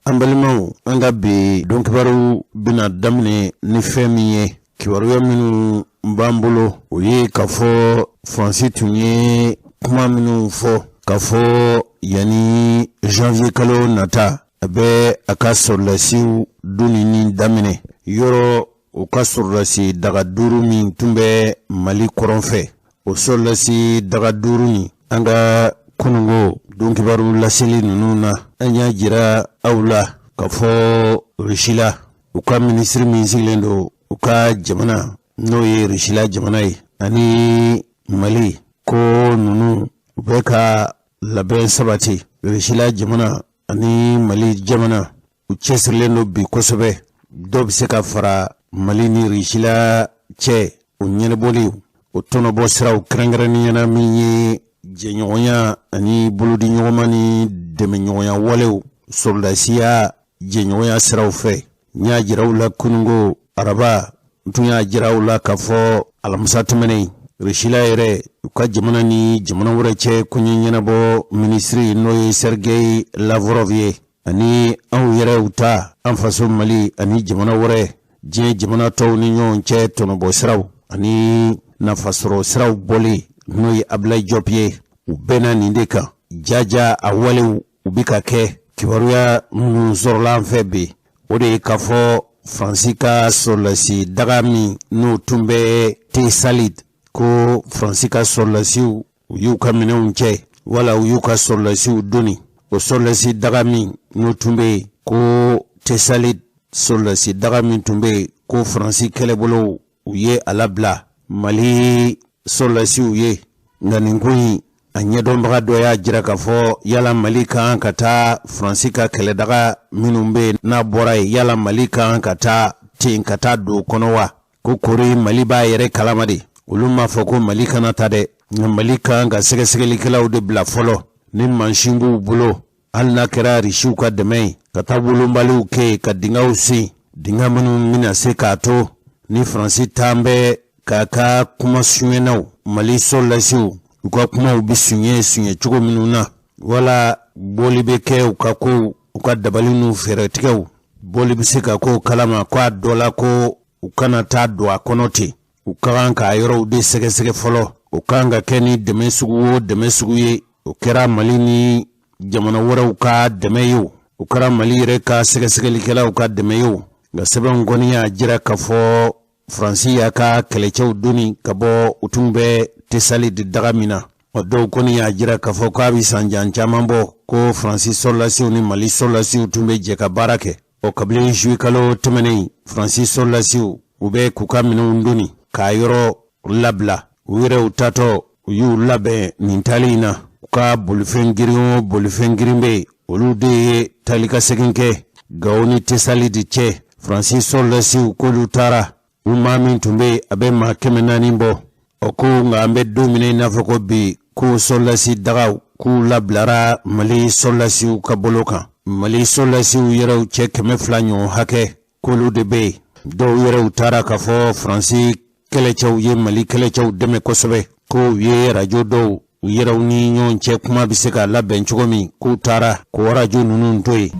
An balimaw, an ka bi donkibaru bɛna daminɛ ni fɛn min ye, kibaruya minnu b'an bolo, o ye k'a fɔ Faransi tun ye kuma minnu fɔ k'a fɔ yanni janvier kalo nata, a bɛ a ka sɔrɔdasiw donni daminɛ yɔrɔ u ka sɔrɔdasi daga duuru min tun bɛ Mali kɔrɔn fɛ. O sɔrɔdasi daga duuru nin, an ka kununko donkibaru laseli ninnu na, an y'a jira aw la k'a fɔ Rusila, u ka minisiri min sigilen don u ka jamana, n'o ye Rusila jamana ye, ani Mali, ko ninnu u bɛ ka labɛn sabati. Rusila jamana ani Mali jamana, u cɛsirilen don bi kosɛbɛ. Dɔ bɛ se ka fara Mali ni Rusila cɛ o ɲɛnabɔli, o tɔnɔbɔ siraw, kɛrɛnkɛrɛnnenya na min ye jɛɲɔgɔnya ani bolodiɲɔgɔnma ni dɛmɛɲɔgɔnya walew sɔrɔdasiya jɛɲɔgɔnya siraw fɛ. N y'a jira aw la kununko araba, n tun y'a jira aw la k'a fɔ alamisa tɛmɛnen, Rusila yɛrɛ, u ka jamana ni jamana wɛrɛ cɛ koɲɛ ɲɛnabɔ minisiri, n'o ye Sergei Lavrov ye, ani anw yɛrɛw ta, an faso Mali ani jamana wɛrɛ, diɲɛ jamana tɔw ni ɲɔgɔn cɛ tɔnɔbɔ siraw ani nafasɔrɔ siraw bɔli, n'o ye Ablaye Diop ye, u bɛnna nin de kan. Jaja a walew u bɛ ka kɛ. Kibaruya minnu sɔrɔla an fɛ bi, o de ye k'a fɔ Faransi ka sɔrɔdasi daga min n'o tun bɛ Tesalit, ko Faransi ka sɔrɔdasiw, u y'u ka minɛnw cɛ wala u y'u ka sɔrɔdasiw doni. O sɔrɔdasi daga min n'o tun bɛ yen ko Tesalit, sɔrɔdasi daga min tun bɛ yen ko Faransi kɛlɛbolow, u ye a labila Mali sɔrɔdasiw ye. Nka nin ko in, a ɲɛdɔnbaga dɔ y'a jira k'a fɔ yala Mali kan ka taa Faransi ka kɛlɛdaga minnu bɛ yen n'a bɔra yen, yala Mali kan ka taa ten ka taa don kɔnɔ wa? Ko kori Mali b'a yɛrɛ kalama de. Olu m'a fɔ ko Mali kana taa dɛ, nka Mali kan ka sɛgɛsɛgɛlikɛlaw de bila fɔlɔ ni mansin b'u bolo, hali n'a kɛra Risiw ka dɛmɛ ye, ka taa wolonbaliw kɛ yen, ka dingɛw sen, dingɛ minnu bɛna se k'a to ni Faransi taan bɛ k'a ka kuma suɲɛnaw, Mali sɔrɔdasiw, u ka kumaw bɛ suɲɛ suɲɛ cogo minnu na, wala bɔli bɛ kɛ u ka kow, u ka dabali n'u fɛɛrɛtigɛw, bɔli bɛ se ka k'o kalama. Ko a dɔ la, ko u kana taa don a kɔnɔ ten, u ka kan k'a yɔrɔw de sɛgɛsɛgɛ fɔlɔ. O kan ka kɛ ni dɛmɛ sugu o dɛmɛ sugu ye, o kɛra Mali ni jamana wɛrɛw ka dɛmɛ ye o, o kɛra Mali yɛrɛ ka sɛgɛsɛgɛlikɛlaw ka dɛmɛ ye o, nka sɛbɛnw kɔni y'a jira k'a fɔ Faransi y'a ka kɛlɛcɛw doni ka bɔ u tun bɛ Tesalit daga min na. Ɔ, dɔw kɔni y'a jira k'a fɔ k'a bɛ san jan caman bɔ ko Faransi sɔrɔdasiw ni Mali sɔrɔdasiw tun bɛ jɛ ka baara kɛ. Ɔ, kabini juillet kalo tɛmɛnen, Faransi sɔrɔdasiw, u bɛ k'u ka minɛnw doni k'a yɔrɔ labila. U yɛrɛw taatɔ, u y'u labɛn nin taali in na. U ka bolifɛn girin o bolifɛn girin bɛ yen, olu de ye taali ka segin kɛ Gawo ni Tesalit cɛ. Faransi sɔrɔdasiw, k'olu taara, u maa min tun bɛ yen, a bɛ maa 400 bɔ. Ɔ, ko nka an bɛ don min na i n'a fɔ ko bi, ko sɔrɔdasi dagaw, k'u labilara Mali sɔrɔdasiw ka bolo kan. Mali sɔrɔdasiw yɛrɛw cɛ 200 ɲɔgɔn hakɛ, k'olu de bɛ yen. Dɔw yɛrɛw taara k'a fɔ Faransi kɛlɛcɛw ye Mali kɛlɛcɛw dɛmɛ kosɛbɛ, ko u ye arajo dɔw, u yɛrɛw ni ɲɔgɔn cɛ kuma bɛ se ka labɛn cogo min, k'u taara k'o arajo ninnu to yen.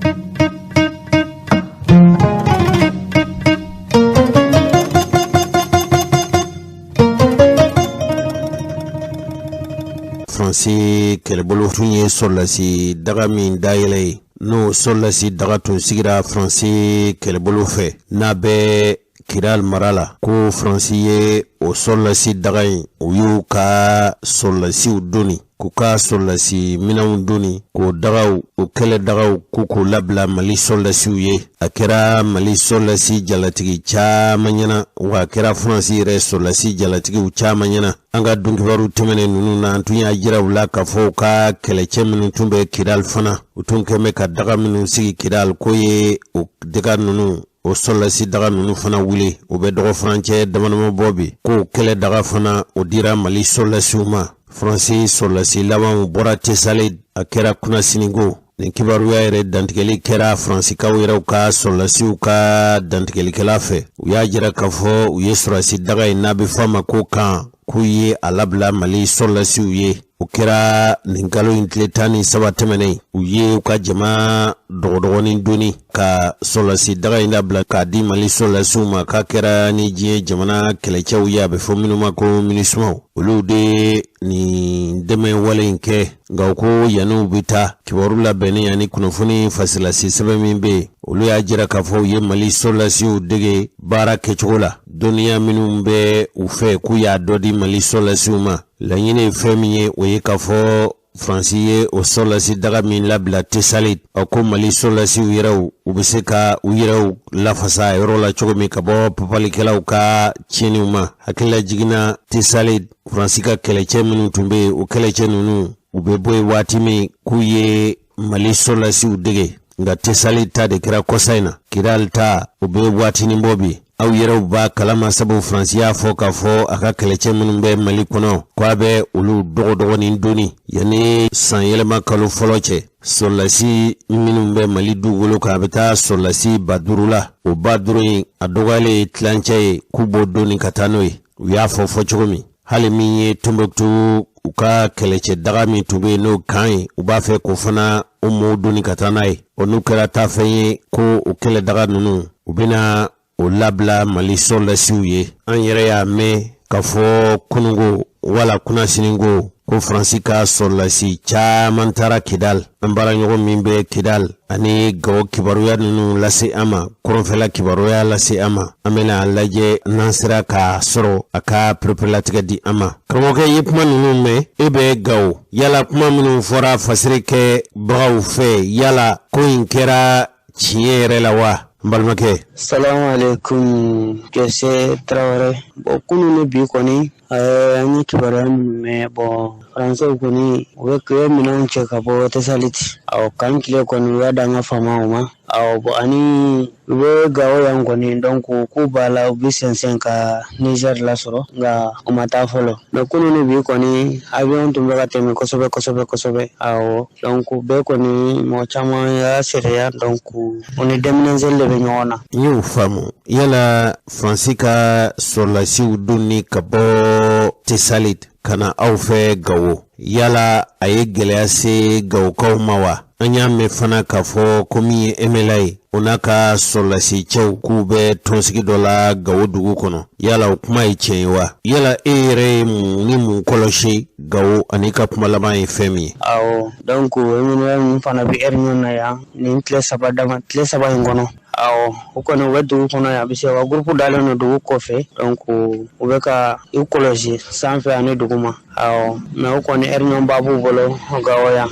Faransi kɛlɛbolo tun ye sɔrɔdasi daga min dayɛlɛ ye, n'o sɔrɔdasi daga tun sigira Faransi kɛlɛbolo fɛ, n'a bɛ Kidal mara la, ko Faransi ye o sɔrɔdasi daga in, u y'u ka sɔrɔdasiw doni, k'u ka sɔrɔdasi minɛnw doni, k'o dagaw, o kɛlɛ dagaw, k'u k'o labila Mali sɔrɔdasiw ye. A kɛra Mali sɔrɔdasi jalatigi caman ɲɛna, wa a kɛra Faransi yɛrɛ sɔrɔdasi jalatigiw caman ɲɛna. An ka donkibaru tɛmɛnen ninnu na, an tun y'a jira u la k'a fɔ u ka kɛlɛcɛ minnu tun bɛ Kidal fana, u tun kɛn bɛ ka daga minnu sigi Kidal, k'o ye o daga ninnu, o sɔrɔdasi daga ninnu fana wuli, o bɛ dɔgɔ furancɛ damadama bɔ bi, k'o kɛlɛ daga fana, o dira Mali sɔrɔdasiw ma. Faransi sɔrɔdasi labanw bɔra Tesalit, a kɛra kunnasiniko. Nin kibaruya yɛrɛ dantigɛli kɛra Faransikaw yɛrɛw ka sɔrɔdasiw ka dantigɛlikɛla fɛ. U y'a jira k'a fɔ u ye sɔrɔdasi daga in, n'a bɛ fɔ a ma ko kan k'u ye a labila Mali sɔrɔlasiw ye. O kɛra nin kalo in tile 13 tɛmɛnen. U ye u ka jama dɔgɔdɔgɔnin doni ka sɔrɔlasi daga in labila k'a di Mali sɔrɔlasiw ma, k'a kɛra ni diɲɛ jamana kɛlɛcɛw ye, a bɛ fɔ minnu ma ko MINUSMA. Olu de nin dɛmɛ wale in kɛ. Nka u ko yanni u bɛ taa, kibaru labɛnni ani kunnafoni fasilasi sɛbɛn min bɛ yen, olu y'a jira k'a fɔ u ye Mali sɔrɔlasiw dege baara kɛcogo la. Dɔnniya minnu bɛ u fɛ, k'u y'a dɔ di Mali sɔrɔlasiw ma. Laɲini ye fɛn min ye, o ye k'a fɔ Faransi ye o sɔrɔlasi daga min labila Tesalit, a ko Mali sɔrɔlasiw yɛrɛw, u bɛ se ka u yɛrɛw lafasa a yɔrɔ la cogo min ka bɔ papalikɛlaw ka tiɲɛniw ma. Hakilila jiginna Tesalit, Faransi ka kɛlɛcɛ minnu tun bɛ yen, o kɛlɛcɛ ninnu, u bɛ bɔ yen waati min, k'u ye Mali sɔrɔlasiw dege. Nka Tesalit ta de kɛra kɔsa in na. Kidal ta, o bɛ waatinin bɔ bi. Aw yɛrɛw b'a kalama, sabu Faransi y'a fɔ k'a fɔ a ka kɛlɛcɛ minnu bɛ Mali kɔnɔ, k'a bɛ olu dɔgɔdɔgɔnin doni yanni san yɛlɛma kalo fɔlɔ cɛ. Sɔrɔlasi minnu bɛ Mali dugukolo kan, a bɛ taa sɔrɔlasi 5000 la. O 5000 in, a dɔgɔyalen ye tilancɛ ye, k'u b'o doni ka taa n'o ye. U y'a fɔ fɔ cogo min, hali min ye Tombouctou, u ka kɛlɛcɛ daga min tun bɛ yen, n'o kan ye, u b'a fɛ k'o fana o mɔɔw doni ka taa n'a ye. O n'u kɛra taafɛn ye ko o kɛlɛ daga ninnu, u bɛna o labila Mali sɔrɔlasiw ye. An yɛrɛ y'a mɛn k'a fɔ kunungo wala kunasininko ko Faransi ka sɔrɔlasi caman taara Kidal. An baaraɲɔgɔn min bɛ Kidal ani Gawo kibaruya ninnu lase an ma, kɔrɔnfɛla kibaruya lase an ma, an bɛna a lajɛ n'an sera k'a sɔrɔ a ka pereperelatigɛ di an ma. Karamɔgɔkɛ ye kuma ninnu mɛn, e bɛ Gawo, yala kuma minnu fɔra fasiri kɛ bagaw fɛ, yala ko in kɛra tiɲɛ yɛrɛ la wa, n balimakɛ? Salamu alaikum, Jose Traoré. Bon, kunu ni bi kɔni, an ye kibaruya minnu mɛn, bon, Faransɛw kɔni, u bɛ u ye minɛnw cɛ ka bɔ Tesaliti. Awɔ, k'an tile kɔni, u y'a d'an ka faamaw ma. Awɔ, bon, ani u bɛ Gawo yan kɔni, donc k'u b'a la, u bɛ sɛnsɛn ka Niger lasɔrɔ, nka u ma taa fɔlɔ. Mais kunu ni bi kɔni, avion tun bɛ ka tɛmɛ kosɛbɛ kosɛbɛ kosɛbɛ. Awɔ, donc bɛɛ kɔni, mɔgɔ caman y'a seereya, donc u ni déménager de bɛ ɲɔgɔn na. N y'o faamu. Yala Faransi ka sɔrɔlasiw donni ka bɔ Tesalit ka na aw fɛ Gawo, yala a ye gɛlɛya se Gawokaw ma wa? An y'a mɛn fana k'a fɔ ko min ye MNLA ye, o n'a ka sɔrɔlasi cɛw, k'u bɛ tɔnsigi dɔ la Gawo dugu kɔnɔ. Yala o kuma ye tiɲɛ ye wa? Yala e yɛrɛ ye mun ni mun kɔlɔsi Gawo, ani ka kuma laban ye fɛn min ye? Awɔ, donc MNLA ninnu fana bɛ réunion na yan nin tile 3 dama, tile 3 in kɔnɔ. Awɔ, o kɔni, u bɛ dugu kɔnɔ yan, parce que u ka groupe dalen don dugu kɔfɛ, donc u bɛ ka u kɔlɔsi sanfɛ ani duguma. Awɔ, mais o kɔni, réunion ba b'u bolo Gawo yan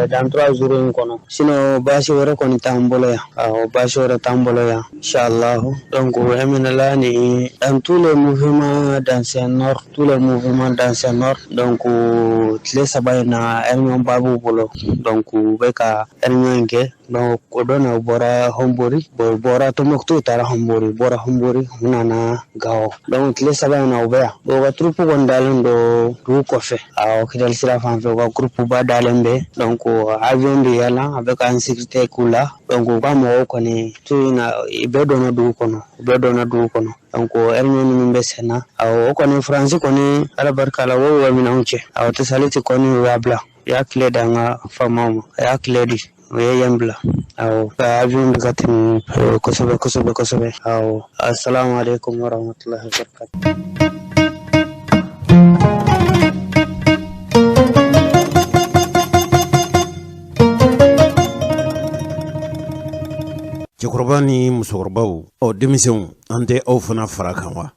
dans 3 jours in kɔnɔ. Sinon baasi wɛrɛ kɔni t'an bolo yan. Awɔ, baasi wɛrɛ t'an bolo yan, inchallah. Donc MNLA ni dans tous les mouvements d'ancien nord, tous les mouvements d'ancien nord, donc tile 3 in na, réunion ba b'u bolo, donc u bɛ ka réunion in kɛ. Donc o don na, u bɔra Hombori, bon, u bɔra Tombouctou, u taara Hombori, u bɔra Hombori, u nana Gawo. Donc tile 3 in na, u bɛ yan. Bon, u ka troupe kɔni dalen don dugu kɔfɛ. Awɔ, Kidali sira fan fɛ, u ka groupe ba dalen bɛ. Donc avion bɛ yala, a bɛ ka insécurité k'u la. Donc u ka mɔgɔw kɔni tu in na, bɛɛ donna dugu kɔnɔ, u bɛɛ donna dugu kɔnɔ. Donc réunion minnu bɛ sen na, awɔ, o kɔni, Faransi kɔni, Ala barika la, o y'u ka minɛnw cɛ. Awɔ, Tesaliti kɔni, u y'a bila, u y'a tile d'an ka faamaw ma, a y'a tile di, u ye yan bila. Awɔ, ka avion bɛ ka tɛmɛ kosɛbɛ kosɛbɛ kosɛbɛ. Awɔ, assalamu alaikum warahmatullahi wabarakatuh. Cɛkɔrɔba ni musokɔrɔbaw, ɔ denmisɛnw, an tɛ aw fana fara kan wa?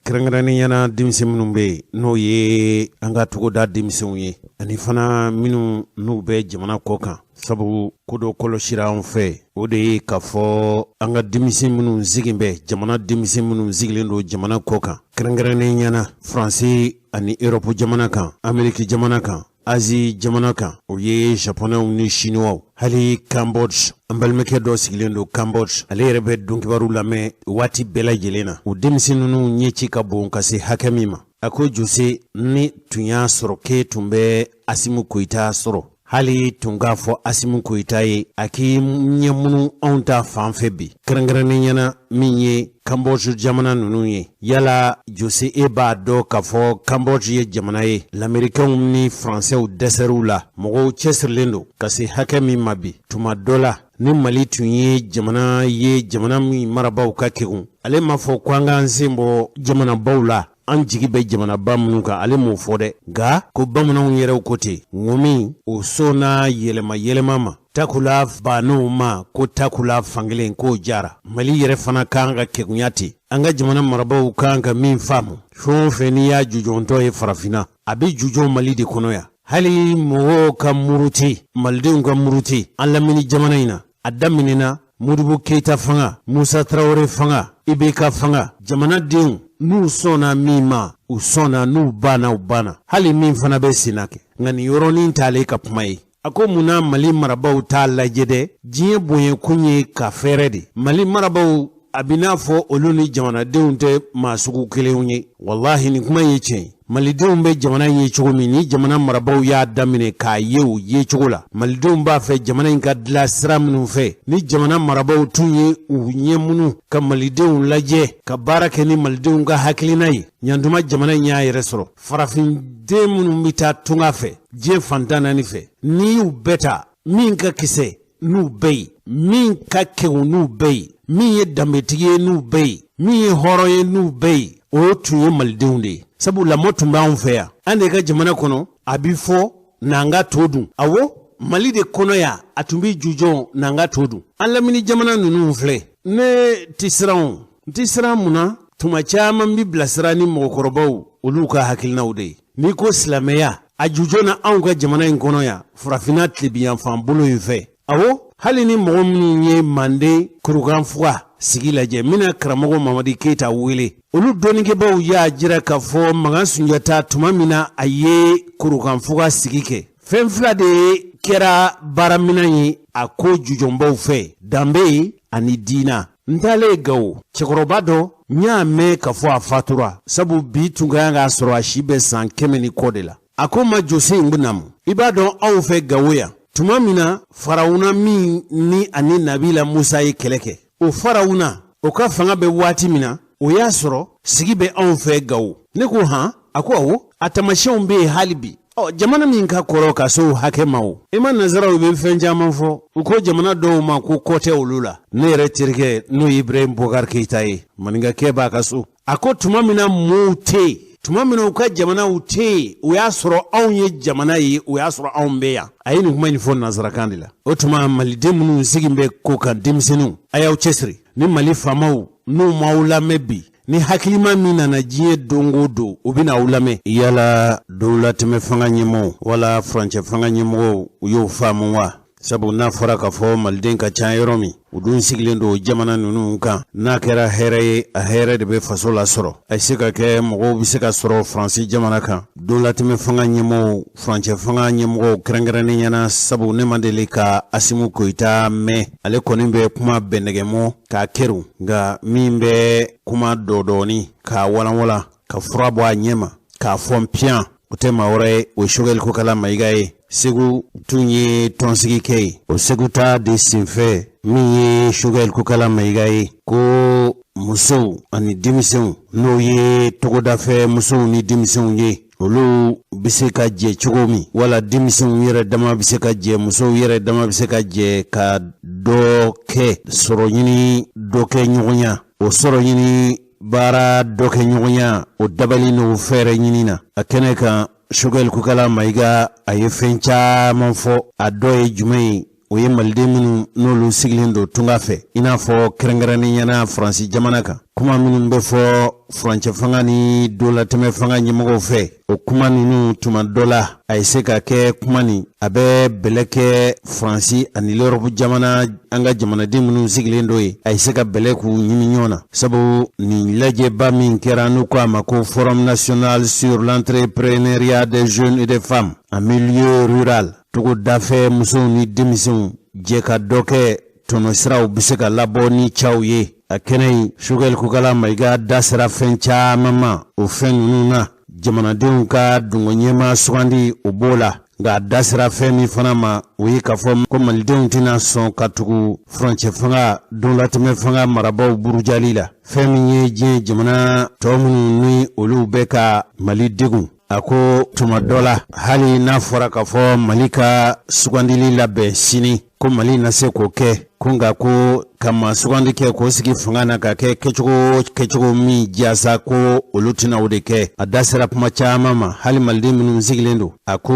Kɛrɛnkɛrɛnnenya na, denmisɛn minnu bɛ yen, n'o ye an ka togoda denmisɛnw ye, ani fana minnu n'u bɛ jamana kɔ kan, sabu ko dɔ kɔlɔsira an fɛ, o de ye k'a fɔ an ka denmisɛn minnu sigilen bɛ jamana, denmisɛn minnu sigilen don jamana kɔ kan, kɛrɛnkɛrɛnnenya na Faransi ani Erɔpu jamana kan, Ameriki jamana kan, Azi jamana kan, o ye Japonɛw ni Chinois, hali Cambodge, an balimakɛ dɔ sigilen don Cambodge, ale yɛrɛ bɛ donkibaru lamɛn waati bɛɛ lajɛlen na. O denmisɛn ninnu ɲɛci ka bon ka se hakɛ min ma, a ko Jose, ni tun y'a sɔrɔ k'e tun bɛ Asimu Koyita sɔrɔ. Hali tun k'a fɔ Asimi Goyita ye a k'i ɲɛ munu anw ta fan fɛ bi, kɛrɛnkɛrɛnnenya na min ye Cambodge jamana ninnu ye. Yala Jose, e b'a dɔn k'a fɔ Cambodge ye jamana ye lamerikɛnw ni faransɛw dɛsɛr'u la, mɔgɔw cɛsirilen don ka se hakɛ min ma bi. Tuma dɔ la ni Mali tun ye jamana ye, jamana min marabaaw ka kegun, ale m'a fɔ ko an k'an sen bɔ jamanabaw la, an jigi bɛ jamanaba minnu kan, ale m'o fɔ dɛ. Nka ko bamananw yɛrɛw ko ten, ŋɔmi o sɔnna yɛlɛma yɛlɛma ma, takula ban'o ma ko takula fankelen k'o jara. Mali yɛrɛ fana kan ka kegunya ten. An ka jamana marabaaw kan ka min faamu, fɛn o fɛn n'i y'a jujɔntɔ ye farafinna, a bɛ jujɔn Mali de kɔnɔ yan. Hali mɔgɔw ka muruti, malidenw ka muruti an lamini jamana in na, a daminɛna Modibo Keyita fanga, Musa Tarawele fanga, IBK fanga. Jamanadenw n'u sɔnna min ma, u sɔnna, n'u banna, u banna. Hali min fana bɛ senna kɛ. Nka nin yɔrɔnin t'ale ka kuma ye. A ko mun na Mali marabaaw t'a lajɛ dɛ? Diɲɛ bonyakun ye ka fɛɛrɛ de. Mali marabaaw, a bɛ n'a fɔ olu ni jamanadenw tɛ maa sugu kelenw ye. Walahi, nin kuma ye tiɲɛ ye. Malidenw bɛ jamana in ye cogo min, ni jamana marabaaw y'a daminɛ k'a ye o ye cogo la, malidenw b'a fɛ jamana in ka dilan sira minnu fɛ, ni jamana marabaaw tun ye u ɲɛ munu ka malidenw lajɛ, ka baara kɛ ni malidenw ka hakilina ye, ɲantuma jamana in y'a yɛrɛ sɔrɔ. Farafinden minnu bɛ taa tunga fɛ diɲɛ fan 14 fɛ, n'i y'u bɛɛ ta, min ka kisɛ n'u bɛɛ ye, min ka kegun n'u bɛɛ ye, min ye danbetigi ye n'u bɛɛ ye, min ye hɔrɔn ye n'u bɛɛ ye, o tun ye malidenw de ye. Sabu lamɔ tun b'anw fɛ yan, an de ka jamana kɔnɔ, a bɛ fɔ n'an ka to dun. Awɔ, Mali de kɔnɔ yan, a tun bɛ jujɔn n'an ka to dun. An lamini jamana ninnu filɛ, ne tɛ siran o, n tɛ siran. Mun na? Tuma caman bɛ bilasira ni mɔgɔkɔrɔbaw olu ka hakilinaw de ye. N'i ko silamɛya, a jujɔn na anw ka jamana in kɔnɔ yan, farafinna tilebinyanfan bolo in fɛ. Awɔ, hali ni mɔgɔ minnu ye manden kurukanfuga sigi lajɛ, n bɛna karamɔgɔ Mamadi Keyita wele. Olu dɔnnikɛbaaw y'a jira k'a fɔ Makan Sunjata, tuma min na a ye kurukanfuga sigi kɛ, fɛn fila de kɛra baaraminan ye a ko jujɔnbaw fɛ: danbe ani diina. N taalen Gawo, cɛkɔrɔba dɔ, n y'a mɛn k'a fɔ a fatura, sabu bi tun ka kan k'a sɔrɔ a si bɛ san 100 ni kɔ de la. A ko n ma, Jose Ngunam, i b'a dɔn anw fɛ Gawo yan, tuma min na farawuna min ni ani Nabila Musa ye kɛlɛ kɛ, o farawuna o ka fanga bɛ waati min na, o y'a sɔrɔ sigi bɛ anw fɛ Gawo. Ne ko han? A ko awɔ, a taamasiyɛnw bɛ yen hali bi. Ɔ, jamana min ka kɔrɔ ka se o hakɛ ma, o i ma nansaraw bɛ fɛn caman fɔ, u ko jamana dɔw ma ko kɔ tɛ olu la. Ne yɛrɛ terikɛ, n'o ye Ibrahim Bokar Keyita ye, maninkakɛ b'a ka so, a ko tuma min na mɔɔw tɛ yen, tuma min na u ka jamanaw tɛ yen, o y'a sɔrɔ anw ye jamana ye, o y'a sɔrɔ anw bɛ yan. A ye nin kuma in fɔ nansarakan de la. O tuma maliden minnu sigi bɛ ko kan, denmisɛnninw, a y'aw cɛsiri. Ni Mali faamaw n'u m'aw lamɛn bi, ni hakilima min nana diɲɛ don o don, u bɛna aw lamɛn. Yala donlatɛmɛ fanga ɲɛmɔgɔw wala furancɛ fanga ɲɛmɔgɔw, u y'o faamu wa? Sabu n'a fɔra k'a fɔ maliden ka ca yɔrɔ min, u dun sigilen don jamana ninnu kan, n'a kɛra hɛrɛ ye, a hɛrɛ de bɛ faso lasɔrɔ. A se ka kɛ mɔgɔw bɛ se ka sɔrɔ Faransi jamana kan. Donlatɛmɛ fanga ɲɛmɔgɔw, furancɛ fanga ɲɛmɔgɔw kɛrɛnkɛrɛnnenya na, sabu ne ma deli ka Asimu Goyita mɛn, ale kɔni bɛ kuma bɛnɛgɛmɔ k'a kɛrun, nka min bɛ kuma dɔdɔɔni k'a walanwalan ka fura bɔ a ɲɛ ma k'a fɔ n piyan, o tɛ maa wɛrɛ ye, o ye Sogɛli Kokala Mayiga ye. Segu tun ye tɔnsigi kɛ ye, o Segu ta de senfɛ, min ye Sogɛli Kokala Mayiga ye, ko musow ani denmisɛnw, n'o ye togodafɛ musow ni denmisɛnw ye, olu bɛ se ka jɛ cogo min, wala denmisɛnw yɛrɛ dama bɛ se ka jɛ, musow yɛrɛ dama bɛ se ka jɛ ka dɔ kɛ sɔrɔ ɲini, dɔ kɛ ɲɔgɔnya, o sɔrɔ ɲini baara dɔ kɛ ɲɔgɔnya, o dabali n'o fɛɛrɛ ɲini na. A kɛnɛ kan, Sogɛli Kokala Mayiga, a ye fɛn caman fɔ. A dɔ ye jumɛn ye? O ye maliden minnu n'olu sigilen don tunga fɛ, i n'a fɔ kɛrɛnkɛrɛnnenya na Faransi jamana kan, kuma minnu bɛ fɔ furancɛ fanga ni donlatɛmɛ fanga ɲɛmɔgɔw fɛ, o kuma ninnu, tuma dɔ la a ye se ka kɛ kuma nin a bɛ bɛlɛ kɛ Faransi ani lɔrɔbu jamana, an ka jamanaden minnu sigilen don yen, a ye se ka bɛlɛ k'u ɲimi ɲɔgɔn na. Sabu nin lajɛba min kɛra, n'u ko a ma ko Forum national sur l'entrepreneuriat des jeunes et des femmes en milieu rural, togodafɛ musow ni denmisɛnw jɛ ka dɔ kɛ, tɔnɔsiraw bɛ se ka labɔ ni caw ye. A kɛnɛ in, Sogɛli Kokala Mayiga da sera fɛn caman ma. O fɛn ninnu na, jamanadenw ka dungɔ ɲɛmaa sugandi, o b'o la. Nka a da sera fɛn min fana ma, o ye k'a fɔ ko malidenw tɛna sɔn ka tugu furancɛ fanga donlatɛmɛ fanga marabaaw burujali la. Fɛn min ye diɲɛ jamana tɔ minnu ni olu bɛ ka Mali degun, a ko tuma dɔ la, hali n'a fɔra k'a fɔ Mali ka sugandili labɛn sini, ko Mali na se k'o kɛ, ko nka ko ka maa sugandi kɛ k'o sigi fanga na ka kɛ kɛcogo kɛcogo min jasa, ko olu tɛna o de kɛ. A da sera kuma caman ma, hali maliden minnu sigilen don, a ko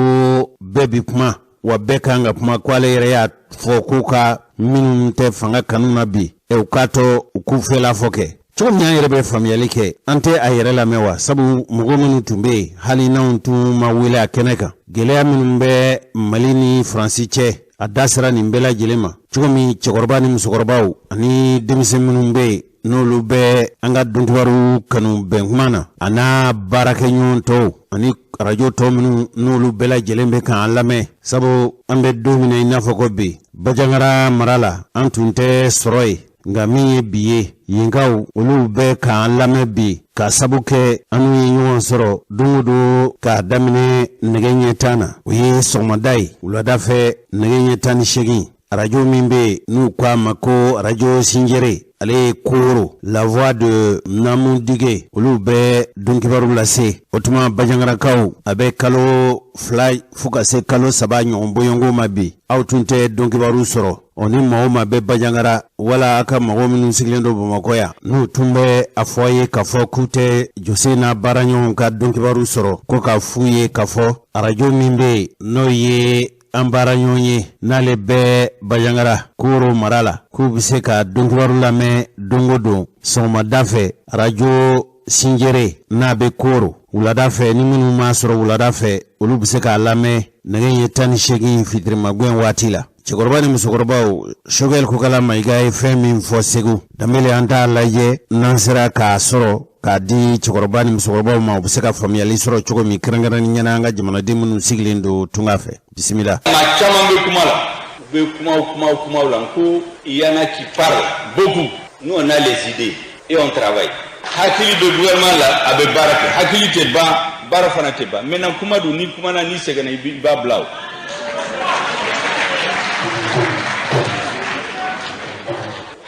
bɛɛ bi kuma wa bɛɛ kan ka kuma, ko ale yɛrɛ y'a fɔ k'u ka minnu tɛ fanga kanu na bi, u k'a to u k'u fɛla fɔ kɛ cogo min an yɛrɛ bɛ faamuyali kɛ, an tɛ a yɛrɛ lamɛn wa. Sabu mɔgɔ minnu tun bɛ yen, hali n'anw tun ma wele a kɛnɛ kan, gɛlɛya minnu bɛ Mali ni Faransi cɛ, a da sera nin bɛɛ lajɛlen ma cogo min cɛkɔrɔba ni musokɔrɔbaw ani denmisɛn minnu bɛ yen, n'olu bɛ an ka donkibaru kanu bɛnkuma na, a n'a baarakɛɲɔgɔn tɔw ani arajo tɔ minnu n'olu bɛɛ lajɛlen bɛ k'an lamɛn. Sabu an bɛ don min na i n'a fɔ ko bi, Bajangara mara la, an tun tɛ sɔrɔ yen, nka min ye bi ye, yenkaw olu bɛ k'an lamɛn bi, k'a sabu kɛ an n'u ye ɲɔgɔn sɔrɔ don o don k'a daminɛ nɛgɛ ɲɛ 10 na, o ye sɔgɔmada ye, wulada fɛ nɛgɛ ɲɛ 18, arajo min bɛ yen n'u ko a ma ko arajo Sinjere, ale ye Koro, La Voix de Namudige, olu bɛ donkibaru lase. O tuma Bajangarakaw, a bɛ kalo 2 fo ka se kalo 3 ɲɔgɔn bɔɲɔgɔnko ma bi, aw tun tɛ donkibaru sɔrɔ. Ɔ ni maa o maa bɛ Bajangara wala a ka mɔgɔ minnu sigilen don Bamakɔ yan, n'u tun bɛ a fɔ a ye k'a fɔ k'u tɛ Jose n'a baaraɲɔgɔnw ka donkibaru sɔrɔ, ko k'a f'u ye k'a fɔ arajo min bɛ yen n'o ye an baaraɲɔgɔn ye, n'ale bɛ Bajangara Koro mara la, k'u bɛ se ka donkibaru lamɛn don o don sɔgɔmada fɛ arajo Sinjere n'a bɛ Koro, wulada fɛ ni minnu m'a sɔrɔ wulada fɛ, olu bɛ se k'a lamɛn nɛgɛ ɲɛ 18 fitirimagɛn waati la. Cɛkɔrɔba ni musokɔrɔbaw, Sogɛli Kokala Mayiga ye fɛn min fɔ Segu, Danbele, an t'a lajɛ n'an sera k'a sɔrɔ k'a di cɛkɔrɔba ni musokɔrɔbaw ma, u bɛ se ka faamuyali sɔrɔ cogo min, kɛrɛnkɛrɛnnenya la an ka jamanaden minnu sigilen don tunga fɛ. Bisimila. Maa caman bɛ kuma la, u bɛ kuma kuma kuma la ko il y en a qui parlent beaucoup, nous on a les idées et on travaille. Hakili bɛ gouvernement la, a bɛ baara kɛ, hakili tɛ ban, baara fana tɛ ban. Maintenant kuma dun, ni kumana n'i sɛgɛnna, i b'a bila o.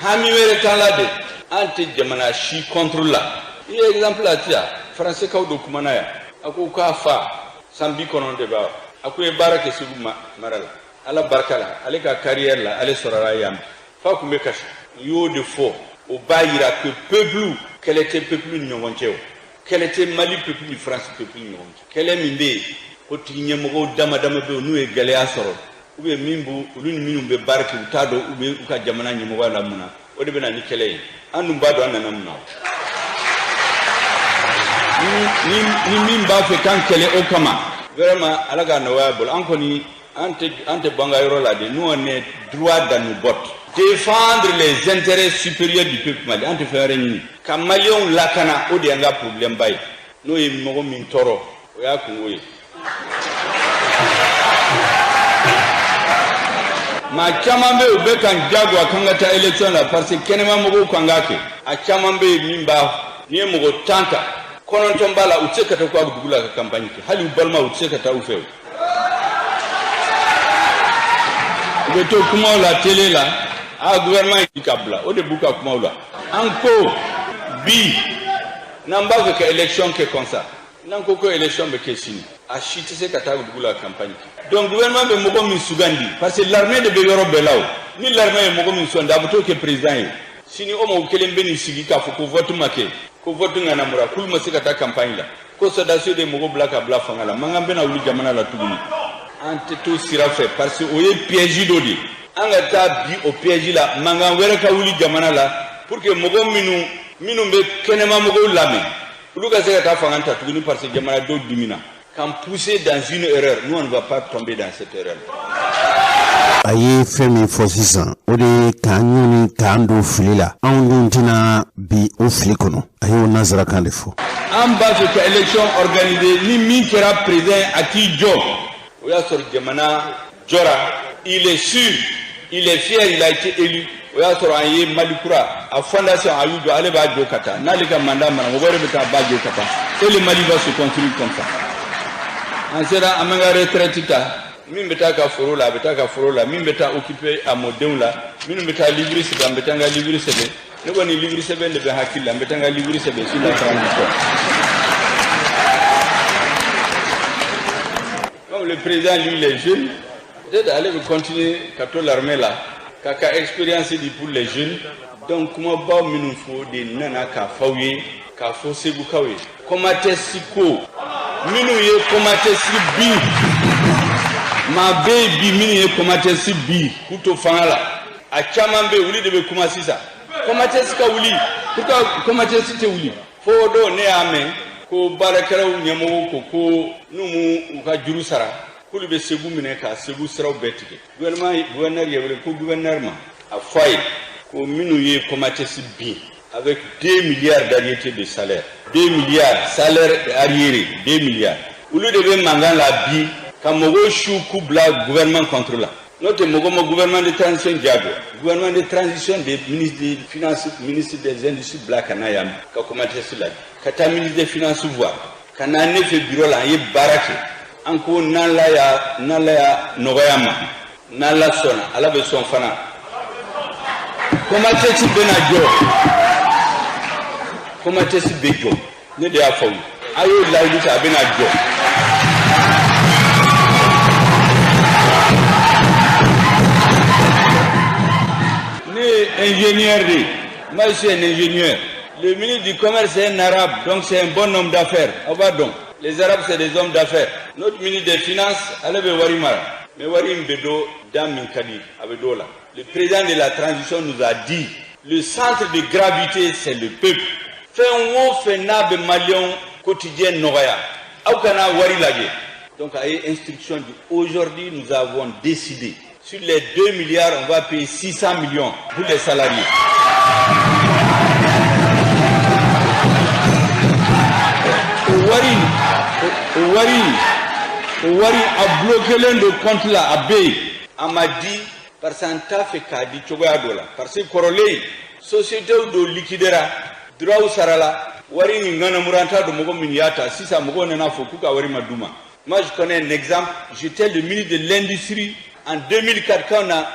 Hami wɛrɛ t'an la de, an tɛ jamana si contre la. I ye exemple la ti yan, faransɛkaw dɔ kumana yan, a ko k'a fa san 90 de b'a, a ko ye baara kɛ Segu mara la, Ala barika la, ale ka carrière la, ale sɔrɔla yan bi, fa tun bɛ kasi. N y'o de fɔ, o b'a yira que peuple kɛlɛ tɛ peuple ni ɲɔgɔn cɛ, o kɛlɛ tɛ Mali peuple ni France peuple ni ɲɔgɔn cɛ. Kɛlɛ min bɛ yen, ko tigi ɲɛmɔgɔw dama dama bɛ yen, n'u ye gɛlɛya sɔrɔ, ou bien min b'u olu ni minnu bɛ baara kɛ, u t'a dɔn u bɛ u ka jamana ɲɛmɔgɔya la mun na, o de bɛ na ni kɛlɛ ye. An dun b'a dɔn an nana mun na. Ni min b'a fɛ k'an kɛlɛ o kama, vraiment Ala ka nɔgɔya bolo. An kɔni an tɛ bɔ an ka yɔrɔ la de. Nous, on est droit dans nos bottes, défendre les intérêts supérieurs du peuple malien. An tɛ fɛn wɛrɛ ɲini ka maliyɛnw lakana, o de y'an ka problème ba ye. N'o ye mɔgɔ min tɔɔrɔ, o y'a kungo ye. Maa caman bɛ yen, u bɛ k'an jagoya k'an ka taa élection la parce que kɛnɛma mɔgɔw kan k'a kɛ. A caman bɛ yen min b'a, n'i ye mɔgɔ 10 ta, 9 b'a la, u tɛ se ka taa k'u dugu la ka campagne kɛ, hali u balima u tɛ se ka taa u fɛ. U bɛ to kumaw la télé la, a gouvernement yi ka bila, o de b'u ka kumaw la. An ko bi, n'an b'a fɛ ka élection kɛ comme ça, n'an ko ko élection bɛ kɛ sini, a si tɛ se ka taa dugu la campagne kɛ. Donc gouvernement bɛ mɔgɔ min sugandi, parce que l'armée de bɛ yɔrɔ bɛɛ la o, ni l'armée ye mɔgɔ min sugandi, a bɛ t'o kɛ président ye. Sini o mɔgɔ kelen bɛ nin sigi k'a fɔ ko vote ma kɛ, ko vote ŋanamura, k'olu ma se ka taa campagne la, ko sɔrɔdasiw de ye mɔgɔ bila ka bila fanga la, mankan bɛna wuli jamana la tuguni. An tɛ to sira fɛ parce que o ye piège dɔ de ye. An ka taa bi o piège la, mankan wɛrɛ ka wuli jamana la pour que mɔgɔ minnu bɛ kɛnɛma mɔgɔw lamɛn, olu ka se ka taa fanga ta tuguni, parce que jamanadenw dimina k'an pousser dans une erreur. Nous, on ne va pas tomber dans cette erreur. A ye fɛn min fɔ sisan, o de ye k'an ɲɔni k'an don fili la. Anw dun tɛna bi o fili kɔnɔ. A y'o nanzarakan de fɔ. An b'a fɛ ka élection organiser, ni min kɛra président, a k'i jɔ, o y'a sɔrɔ jamana jɔra, il est sûr, il est fier, il a été élu. O y'a sɔrɔ an ye Mali kura a fondation, a y'u jɔ, ale b'a jɔ ka taa, n'ale ka mandat mara, mɔgɔ wɛrɛ bɛ taa ba jɔ ka taa, et le Mali va se construire comme ça. An sera an bɛ ka retraite ta. Min bɛ taa ka foro la, a bɛ taa ka foro la. Min bɛ taa occuper a mɔdenw la, minnu bɛ taa livre sɛbɛn, an bɛ taa n ka livre sɛbɛn. Ne kɔni livre sɛbɛn de bɛ hakili la, n bɛ taa n ka livre sɛbɛn sur la transition. Comme le président, lui, il est jeune, peut-être ale bɛ continuer ka to l'armée la, k'a ka expérience di pour les jeunes. Donc kumabaw minnu fɔ de nana k'a f'aw ye, k'a fɔ Segukaw ye. Comatex ko, minnu ye Comatex bin, maa bɛ yen bi minnu ye Comatex bin k'u to fanga la, a caman bɛ yen, olu de bɛ kuma sisan. Comatex ka wuli, pourquoi Comatex tɛ wuli? Fo o don ne y'a mɛn ko baarakɛlaw ɲɛmɔgɔw ko ko n'u m'u u ka juru sara, k'olu bɛ Segu minɛ ka Segu siraw bɛɛ tigɛ. Gouvernement, gouverneur ye wele ko gouverneur ma a fɔ a ye ko minnu ye Comatex bin avec 2 milliards d'arriérés de salaire, 2 milliards salaire arriéré, 2 milliards, olu de bɛ mankan la bi ka mɔgɔw su k'u bila gouvernement contre la. N'o tɛ, mɔgɔ ma gouvernement de transition diyagoya. Gouvernement de transition de ministre des finances, ministre des industries bila ka na yan ka Comatex lajɛ, ka taa ministre des finances voir, ka na ne fɛ bureau la. An ye baara kɛ. An ko n'Ala y'a, n'Ala y'a nɔgɔya ma, n'Ala sɔnna, Ala bɛ sɔn fana, Comatex bɛna jɔ. Comatex bɛ jɔ, ne de y'a fɔ aw ye. A y'o layidu ta, a bɛna jɔ. Ne ye ingénieur de ye. Moi, je suis un ingénieur. Le ministre du commerce est un arabe, donc c'est un bon homme d'affaires. Aw b'a dɔn, les arabes, c'est des hommes d'affaires. Notre ministre des finances, ale bɛ wari mara, mais wari in bɛ dɔ da min ka di, a bɛ dɔ la. Le président de la transition nous a dit: le centre de gravité, c'est le peuple. Fɛn o fɛn n'a bɛ maliyɛnw quotidien nɔgɔya, aw kana wari lajɛ. Donc a ye instruction di. Aujourd'hui, nous avons décidé, sur les 2 milliards, on va payer 600 millions pour les salariés. O wari, o wari, o wari a bloqué don compte la, a bɛ yen, a ma di parce que an t'a fɛ k'a di cogoya dɔ la, parce que kɔrɔlen société dɔ liquidera, droit sarala, wari nin ŋanamura, an t'a dɔn mɔgɔ min y'a ta. Sisan mɔgɔw nana fɔ k'u ka wari ma d'u ma. Moi, je connais un exemple. J'étais le ministre de l'industrie en 2004 quand on a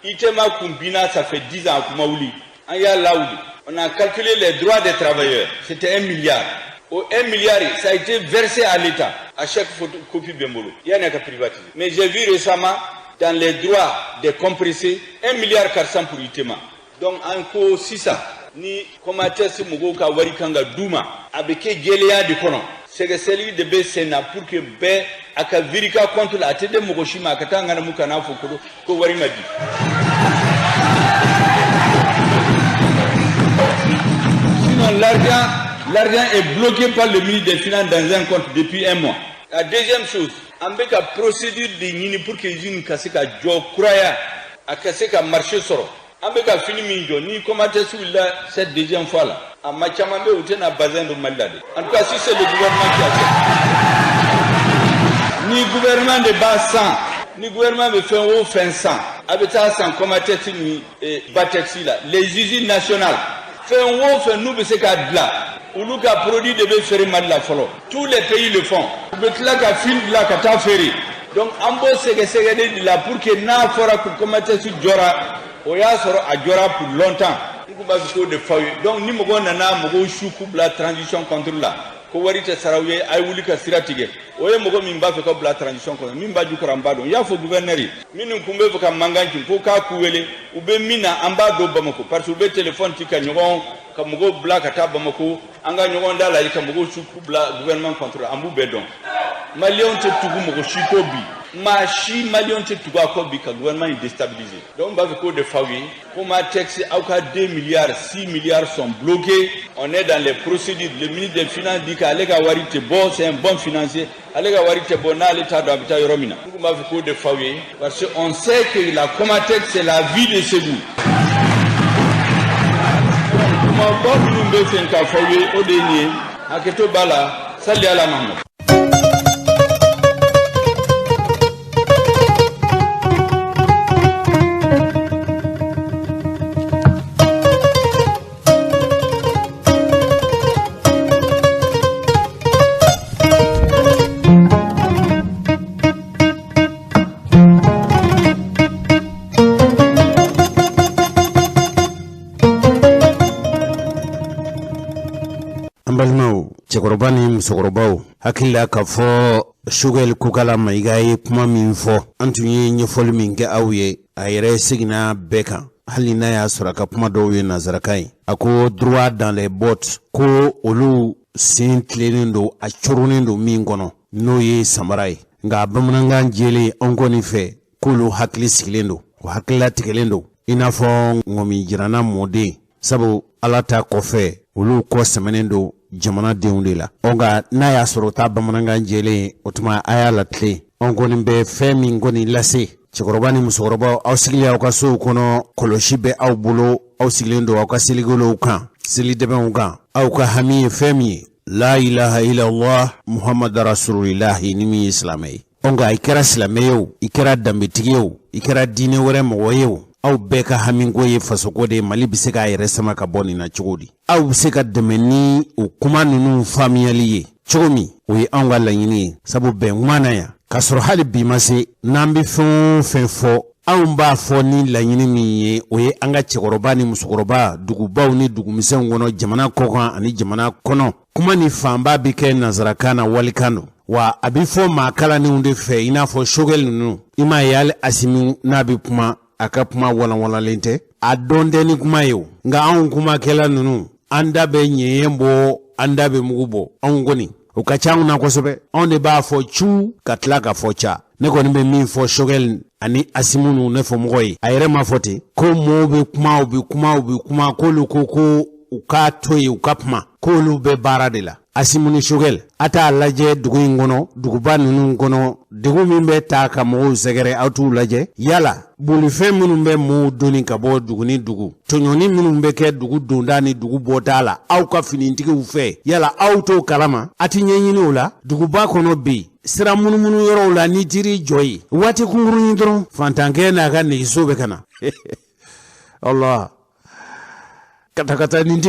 ITEMA kun binna, ça fait 10 ans a kuma wuli, an y'a lawuli. On a calculé les droits des travailleurs, c'était 1 milliard. Au 1 milliard, ça a été versé à l'État. À chaque photocopie bɛ n bolo yanni a ka privatiser. Mais j'ai vu récemment dans les droits des compressés 1 milliard 400 pour ITEMA. Donc an ko sisan ni Comatex mɔgɔw ka wari kan ka d'u ma, a bɛ kɛ jɛlenya de kɔnɔ, sɛgɛsɛgɛli de bɛ sen na pour que bɛɛ a ka viri ka compte la, a tɛ di mɔgɔ si ma a ka taa ŋanamu ka n'a fɔ ko wari ma di. Sinon, l'argent est bloqué par le ministre des Finances dans un compte depuis un mois. La deuxième chose, an bɛ ka procédure de ɲini pour que usine ka se ka jɔ kuraya, a ka se ka marché sɔrɔ. An bɛ ka fini min jɔ ni Comatex wulila cette deuxième fois là, a ma caman bɛ yen, u tɛna bazin don Mali la dɛ. En tout cas, si c'est le gouvernement qui a fait, ni gouvernement de b'a san, ni gouvernement bɛ fɛn o fɛn san, a bɛ taa san Comatex ni Batex la. Les usines nationales, fɛn o fɛn n'u bɛ se k'a dilan, olu ka produit de bɛ feere Mali la fɔlɔ. Tous les pays le font. U bɛ tila ka fil dilan ka taa feere. Donc an b'o sɛgɛsɛgɛli de la pour que n'a fɔra ko Comatex jɔra, o y'a sɔrɔ a jɔra pour longtemps. N tun b'a fɛ k'o de fɔ aw ye. Donc ni mɔgɔw nana mɔgɔw su k'u bila transition contre la, ko wari tɛ sara u ye, a ye wuli ka sira tigɛ. O ye mɔgɔ min b'a fɛ ka bila transition kɔnɔ, min b'a jukɔrɔ, an b'a dɔn. N y'a fɔ gouverneur ye, minnu kun bɛ fɛ ka mankan ci ko k'a k'u wele, u bɛ min na, an b'a dɔn Bamako, parce que u bɛ téléphone ci ka ɲɔgɔn ka mɔgɔw bila ka taa Bamako, an ka ɲɔgɔn da la ka mɔgɔw su k'u bila gouvernement contre. An b'u bɛɛ dɔn. Maliyɛnw tɛ tugu mɔgɔ si kɔ bi, maa si maliyɛnw tɛ tugu a kɔ bi ka gouvernement in déstabiliser. Donc n b'a fɛ k'o de f'aw ye. Comatex, aw ka 2 milliards 6 milliards sont bloqués, on est dans les procédures. Le ministre des finances dit k'ale ka wari tɛ bɔ, c'est un bon financier, ale ka wari tɛ bɔ n'ale t'a dɔn a bɛ taa yɔrɔ min na. N tun b'a fɛ k'o de f'aw ye parce que on sait que la Comatex, c'est la vie de Ségou. Kumaba minnu bɛ fɛ k'a fɔ aw ye, o de ye nin ye. Hakɛto b'a la. Sali ala Mahamadu. Cɛkɔrɔba ni musokɔrɔbaw hakili la k'a fɔ Sogɛli Kokala Mayiga ye kuma min fɔ, an tun ye ɲɛfɔli min kɛ aw ye, a yɛrɛ seginna bɛɛ kan, hali n'a y'a sɔrɔ a ka kuma dɔw ye nansarakan ye. A ko droit dans les bottes, ko olu sen tilennen don, a coronnen don min kɔnɔ, n'o ye samara ye. Nka bamanankan jɛlen anw kɔni fɛ, k'olu hakili sigilen don, o hakililatigɛlen don i n'a fɔ ŋɔmi jiranna mɔden, sabu ala ta kɔfɛ olu kɔ sɛmɛnen don jamanadenw de la. Ɔ nka n'a y'a sɔrɔ o ta bamanankan jɛlen ye, o tuma a y'a latilen. Anw kɔni bɛ fɛn min kɔni lase cɛkɔrɔba ni musokɔrɔbaw, aw sigilen aw ka sow kɔnɔ, kɔlɔsi bɛ aw bolo, aw sigilen don aw ka seligolow kan, selidɛbɛnw kan, aw ka hami ye fɛn min ye, la ilaha illallah muhammadu rasulillahi, ni min ye silamɛ ye. Ɔ nka i kɛra silamɛ ye o, i kɛra danbetigi ye o, i kɛra diinɛ wɛrɛ mɔgɔ ye o, aw bɛɛ ka hamiko ye fasoko de ye. Mali bɛ se k'a yɛrɛ sama ka bɔ nin na cogo di? Aw bɛ se ka dɛmɛ ni o kuma ninnu faamuyali ye cogo min, o ye anw ka laɲini ye. Sabu bɛn kuma na yan, k'a sɔrɔ hali bi ma se, n'an bɛ fɛn o fɛn fɔ, anw b'a fɔ ni laɲini min ye, o ye an ka cɛkɔrɔba ni musokɔrɔba, dugubaw ni dugumisɛnw kɔnɔ, jamana kɔkan ani jamana kɔnɔ. Kuma ni fanba bɛ kɛ nansarakan na, walikan don, wa a bɛ fɔ maa kalannenw de fɛ, i n'a fɔ Sogɛli ninnu. I m'a ye hali Asimi n'a bɛ kuma, a ka kuma walanwalanlen tɛ, a dɔn tɛ ni kuma ye o. Nka anw kumakɛla ninnu, an da bɛ ɲɛɲɛ bɔ, an da bɛ mugu bɔ. Anw kɔni, o ka ca anw na kosɛbɛ. Anw de b'a fɔ cu ka tila ka fɔ ca. Ne kɔni bɛ min fɔ Sogɛli ani Asimu ninnu, ne fɔ mɔgɔ ye, a yɛrɛ ma fɔ ten ko mɔɔw bɛ kuma, u bɛ kuma, u bɛ kuma, k'olu ko ko u k'a to yen, u ka kuma, k'olu bɛ baara de la. Asimu ni Sogɛli, a t'a lajɛ dugu in kɔnɔ, duguba ninnu kɔnɔ, degun min bɛ ta ka mɔgɔw sɛgɛrɛ, aw t'u lajɛ. Yala bolifɛn minnu bɛ mɔɔw doni ka bɔ dugu ni dugu, tɔɲɔni minnu bɛ kɛ dugu donda ni dugu bɔda la aw ka finitigiw fɛ, yala aw t'o kalama? A ti ɲɛɲini o la? Duguba kɔnɔ bi, sira munumunu yɔrɔw la, ni jiri jɔ ye waati kunkurunnin dɔrɔn, fantankɛ n'a ka nɛgɛso bɛ ka na. Allah, katakatanin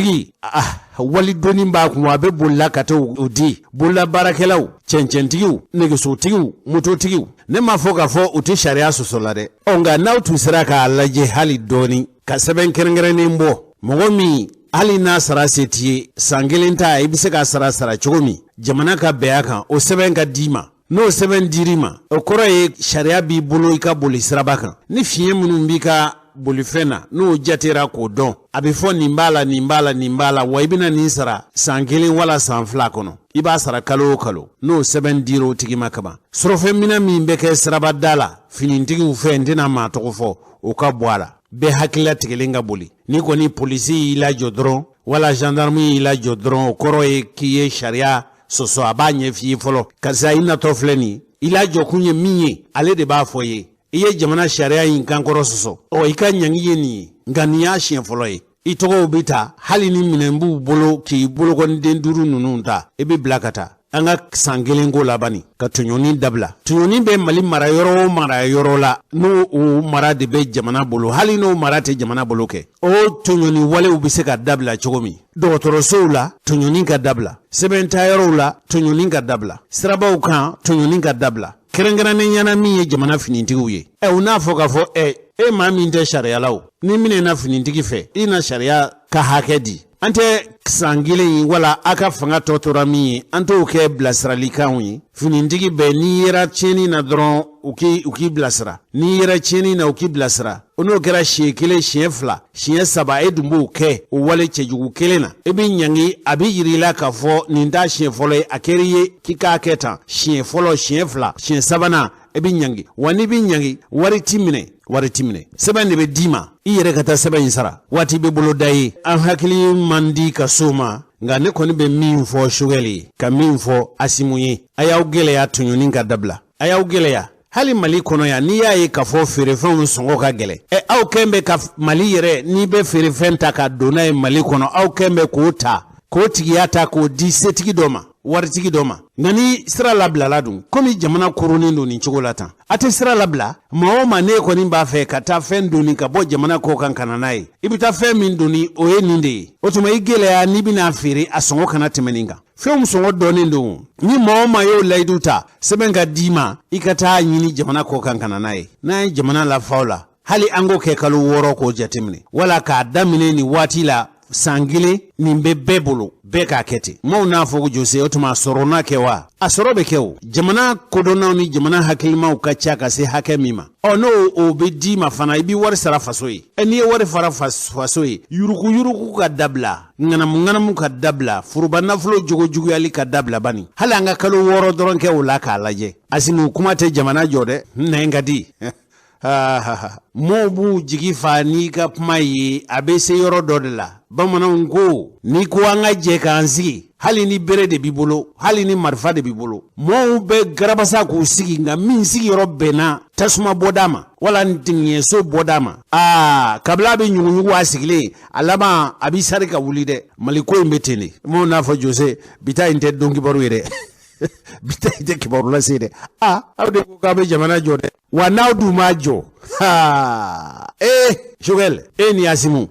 ah, wali doni b'a kun, a bɛ bolila ka taa o di bolola baarakɛlaw, cɛncɛntigiw, nɛgɛsotigiw, mototigiw. Ne m'a fɔ k'a fɔ u tɛ sariya sɔsɔ la dɛ. Ɔ nka n'aw tun sera k'a lajɛ hali dɔɔni, ka sɛbɛn kɛrɛnkɛrɛnnen bɔ, mɔgɔ min hali n'a sara se t'i ye, san kelen ta, i bɛ se k'a sara sara cogo min, jamana ka bɛn a kan, o sɛbɛn ka d'i ma. N'o sɛbɛn dir'i ma, o kɔrɔ ye sariya b'i bolo i ka boli siraba kan. Ni fiɲɛ minnu b'i ka bolifɛn na, n'o jatera k'o dɔn, a bɛ fɔ nin b'a la, nin b'a la, nin b'a la, wa i bɛna nin sara san kelen wala san fila kɔnɔ, i b'a sara kalo o kalo. N'o sɛbɛn dir'o o tigi ma kaban, surɔfɛnminɛ min bɛ kɛ sirabada la finitigiw fɛ, n tɛna maa tɔgɔ fɔ, o ka bɔ a la. Bɛɛ hakililatigɛlen ka boli. N'i kɔni polisi y'i lajɔ dɔrɔn, wala gendarme y'i lajɔ dɔrɔn, o kɔrɔ ye k'i ye sariya sɔsɔ. A b'a ɲɛf'i ye fɔlɔ, karisa, i natɔ filɛ nin, i lajɔkun ye min ye, ale de b'a fɔ ye, i ye jamana sariya in kankɔrɔ sɔsɔ, ɔ i ka ɲangi ye nin ye. Nka nin y'a siɲɛ fɔlɔ ye i tɔgɔw bɛ ta, hali ni minɛn b'u bolo k'i bolokɔniden duuru ninnu ta, i bɛ bila ka taa. An ka san kelen ko laban ka tɔɲɔni dabila. Tɔɲɔni bɛ Mali mara yɔrɔ o mara yɔrɔ la, n'o o mara de bɛ jamana bolo, hali n'o mara tɛ jamana bolo kɛ, o tɔɲɔni walew bɛ se ka dabila cogo min. Dɔgɔtɔrɔsow la, tɔɲɔni ka dabila. Sɛbɛntayɔrɔw la, tɔɲɔni ka dabila. Sirabaw kan, tɔɲɔni ka dabila, kɛrɛnkɛrɛnnenya na min ye jamana finitigiw ye. Ɛ, u n'a fɔ k'a fɔ, ɛ, e maa min tɛ sariya la, o n'i minɛna finitigi fɛ, i na sariya ka hakɛ di. An tɛ san kelen ye wala a ka fanga tɔ tora min ye, an t'o kɛ bilasiralikanw ye. Finitigi bɛɛ, n'i yera tiɲɛni na dɔrɔn, u k'i bilasira. N'i yera tiɲɛni na, u k'i bilasira. O n'o kɛra siɲɛ kelen, siɲɛ fila, siɲɛ saba, e dun b'o kɛ o wale cɛjugu kelen na, e bɛ ɲangi. A bɛ yira i la k'a fɔ nin t'a siɲɛ fɔlɔ ye, a kɛra i ye k'i k'a kɛ tan siɲɛ fɔlɔ, siɲɛ fila, siɲɛ sabanan, e bɛ ɲangi. Wa n'i bɛ ɲangi, wari ti minɛ, wari ti minɛ, sɛbɛn de bɛ d'i ma, i yɛrɛ ka taa sɛbɛn in sara. Waati bɛ bolo da ye, an hakili man di ka s'o ma. Nka ne kɔni bɛ min fɔ Sogɛli ye, ka min fɔ Asimu ye, a y'aw gɛlɛya tɔɲɔni ka dabila, a y'aw gɛlɛya. Hali Mali kɔnɔ yan, n'i y'a ye k'a fɔ feerefɛnw sɔngɔ ka gɛlɛn, ɛ, aw kɛn bɛ ka Mali yɛrɛ, n'i bɛ feerefɛn ta ka don n'a ye Mali kɔnɔ, aw kɛn bɛ k'o ta, k'o tigiya ta k'o di setigi dɔ ma, waritigi dɔ ma. Nka ni sira labilala dun, komi jamana koronnen don nin cogo la tan, a tɛ sira labila. Maa o maa n'e kɔni b'a fɛ ka taa fɛn doni ka bɔ jamana kɔ kan ka na n'a ye, i bɛ taa fɛn min doni, o ye nin de ye. O tuma i gɛlɛya, n'i bɛna feere, a sɔngɔ kana tɛmɛ nin kan. Fɛnw sɔngɔ dɔnnen don. Ni maa o maa y'o layidu ta, sɛbɛn ka d'i ma, i ka taa ɲini jamana kɔ kan ka na n'a ye. N'an ye jamana lafa o la, hali an k'o kɛ kalo 6 k'o jateminɛ, wala k'a daminɛ nin waati la. San kelen nin bɛ bɛɛ bolo, bɛɛ k'a kɛ ten. Maaw n'a fɔ ko Jose, o tuma sɔrɔ na kɛ wa? A sɔrɔ bɛ kɛ o. Jamana kodɔnnaw ni jamana hakilimaw ka ca ka se hakɛ min ma, ɔ n'o o bɛ d'i ma fana, i bɛ wari sara faso ye. Ɛ, n'i ye wari fara faso ye, yuruku yuruku ka dabila, ŋanamu ŋanamu ka dabila, foroba nafolo jogo juguyali ka dabila bani. Hali an ka kalo 6 dɔrɔn kɛ o la k'a lajɛ. Asimu, kuma tɛ jamana jɔ dɛ, nɛn ka di. Mɔɔw b'u jigi fa n'i ka kuma ye, a bɛ se yɔrɔ dɔ de la. Bamananw ko, n'i ko an ka jɛ k'an sigi, hali ni bere de b'i bolo, hali ni marifa de b'i bolo, mɔɔw bɛ garabasa k'u sigi, nka min sigiyɔrɔ bɛnna tasuma bɔda ma wala ntigiɲɛso bɔda ma, aa, kabila bɛ ɲuguɲugu a sigilen, a laban a b'i sari ka wuli dɛ. Mali ko in bɛ ten de. Mɔɔw n'a fɔ Jose, bi ta in tɛ don kibaru ye dɛ, bi ta in tɛ kibaru lase dɛ. Aa, aw de ko k'aw bɛ jamana jɔ dɛ, wa n'aw dun m'a jɔ, haa, ee Choguel, e ni Asimu,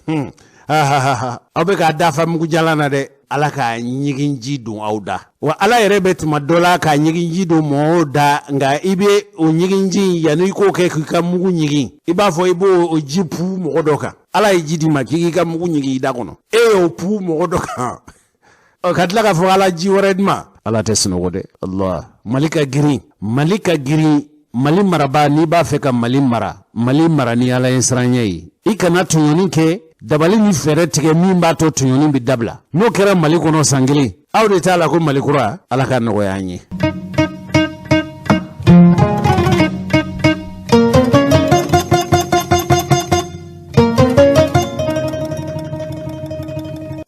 aw bɛ k'a dafa mugu jalan na dɛ. Ala k'a ɲiginji don aw da. Wa Ala yɛrɛ bɛ tuma dɔ la k'a ɲiginji don mɔgɔw da, nka i bɛ o ɲiginji, yanni i k'o kɛ k'i ka mugu ɲigin, i b'a fɔ i b'o o ji pu mɔgɔ dɔ kan. Ala ye ji d'i ma k'i k'i ka mugu ɲigin i da kɔnɔ, e y'o pu mɔgɔ dɔ kan, ɔ ka tila k'a fɔ Ala ji wɛrɛ di ma. Ala tɛ sunɔgɔ dɛ. Allah, Mali ka girin, Mali ka girin. Mali marabaa, n'i b'a fɛ ka Mali mara, Mali mara ni Ala ye siranɲɛ ye. I kana tɔɲɔni kɛ, dabali ni fɛɛrɛ tigɛ min b'a to tɔɲɔni bɛ dabila. N'o kɛra Mali kɔnɔ san kelen, aw de t'a la ko Mali kura. Ala ka nɔgɔya an ye.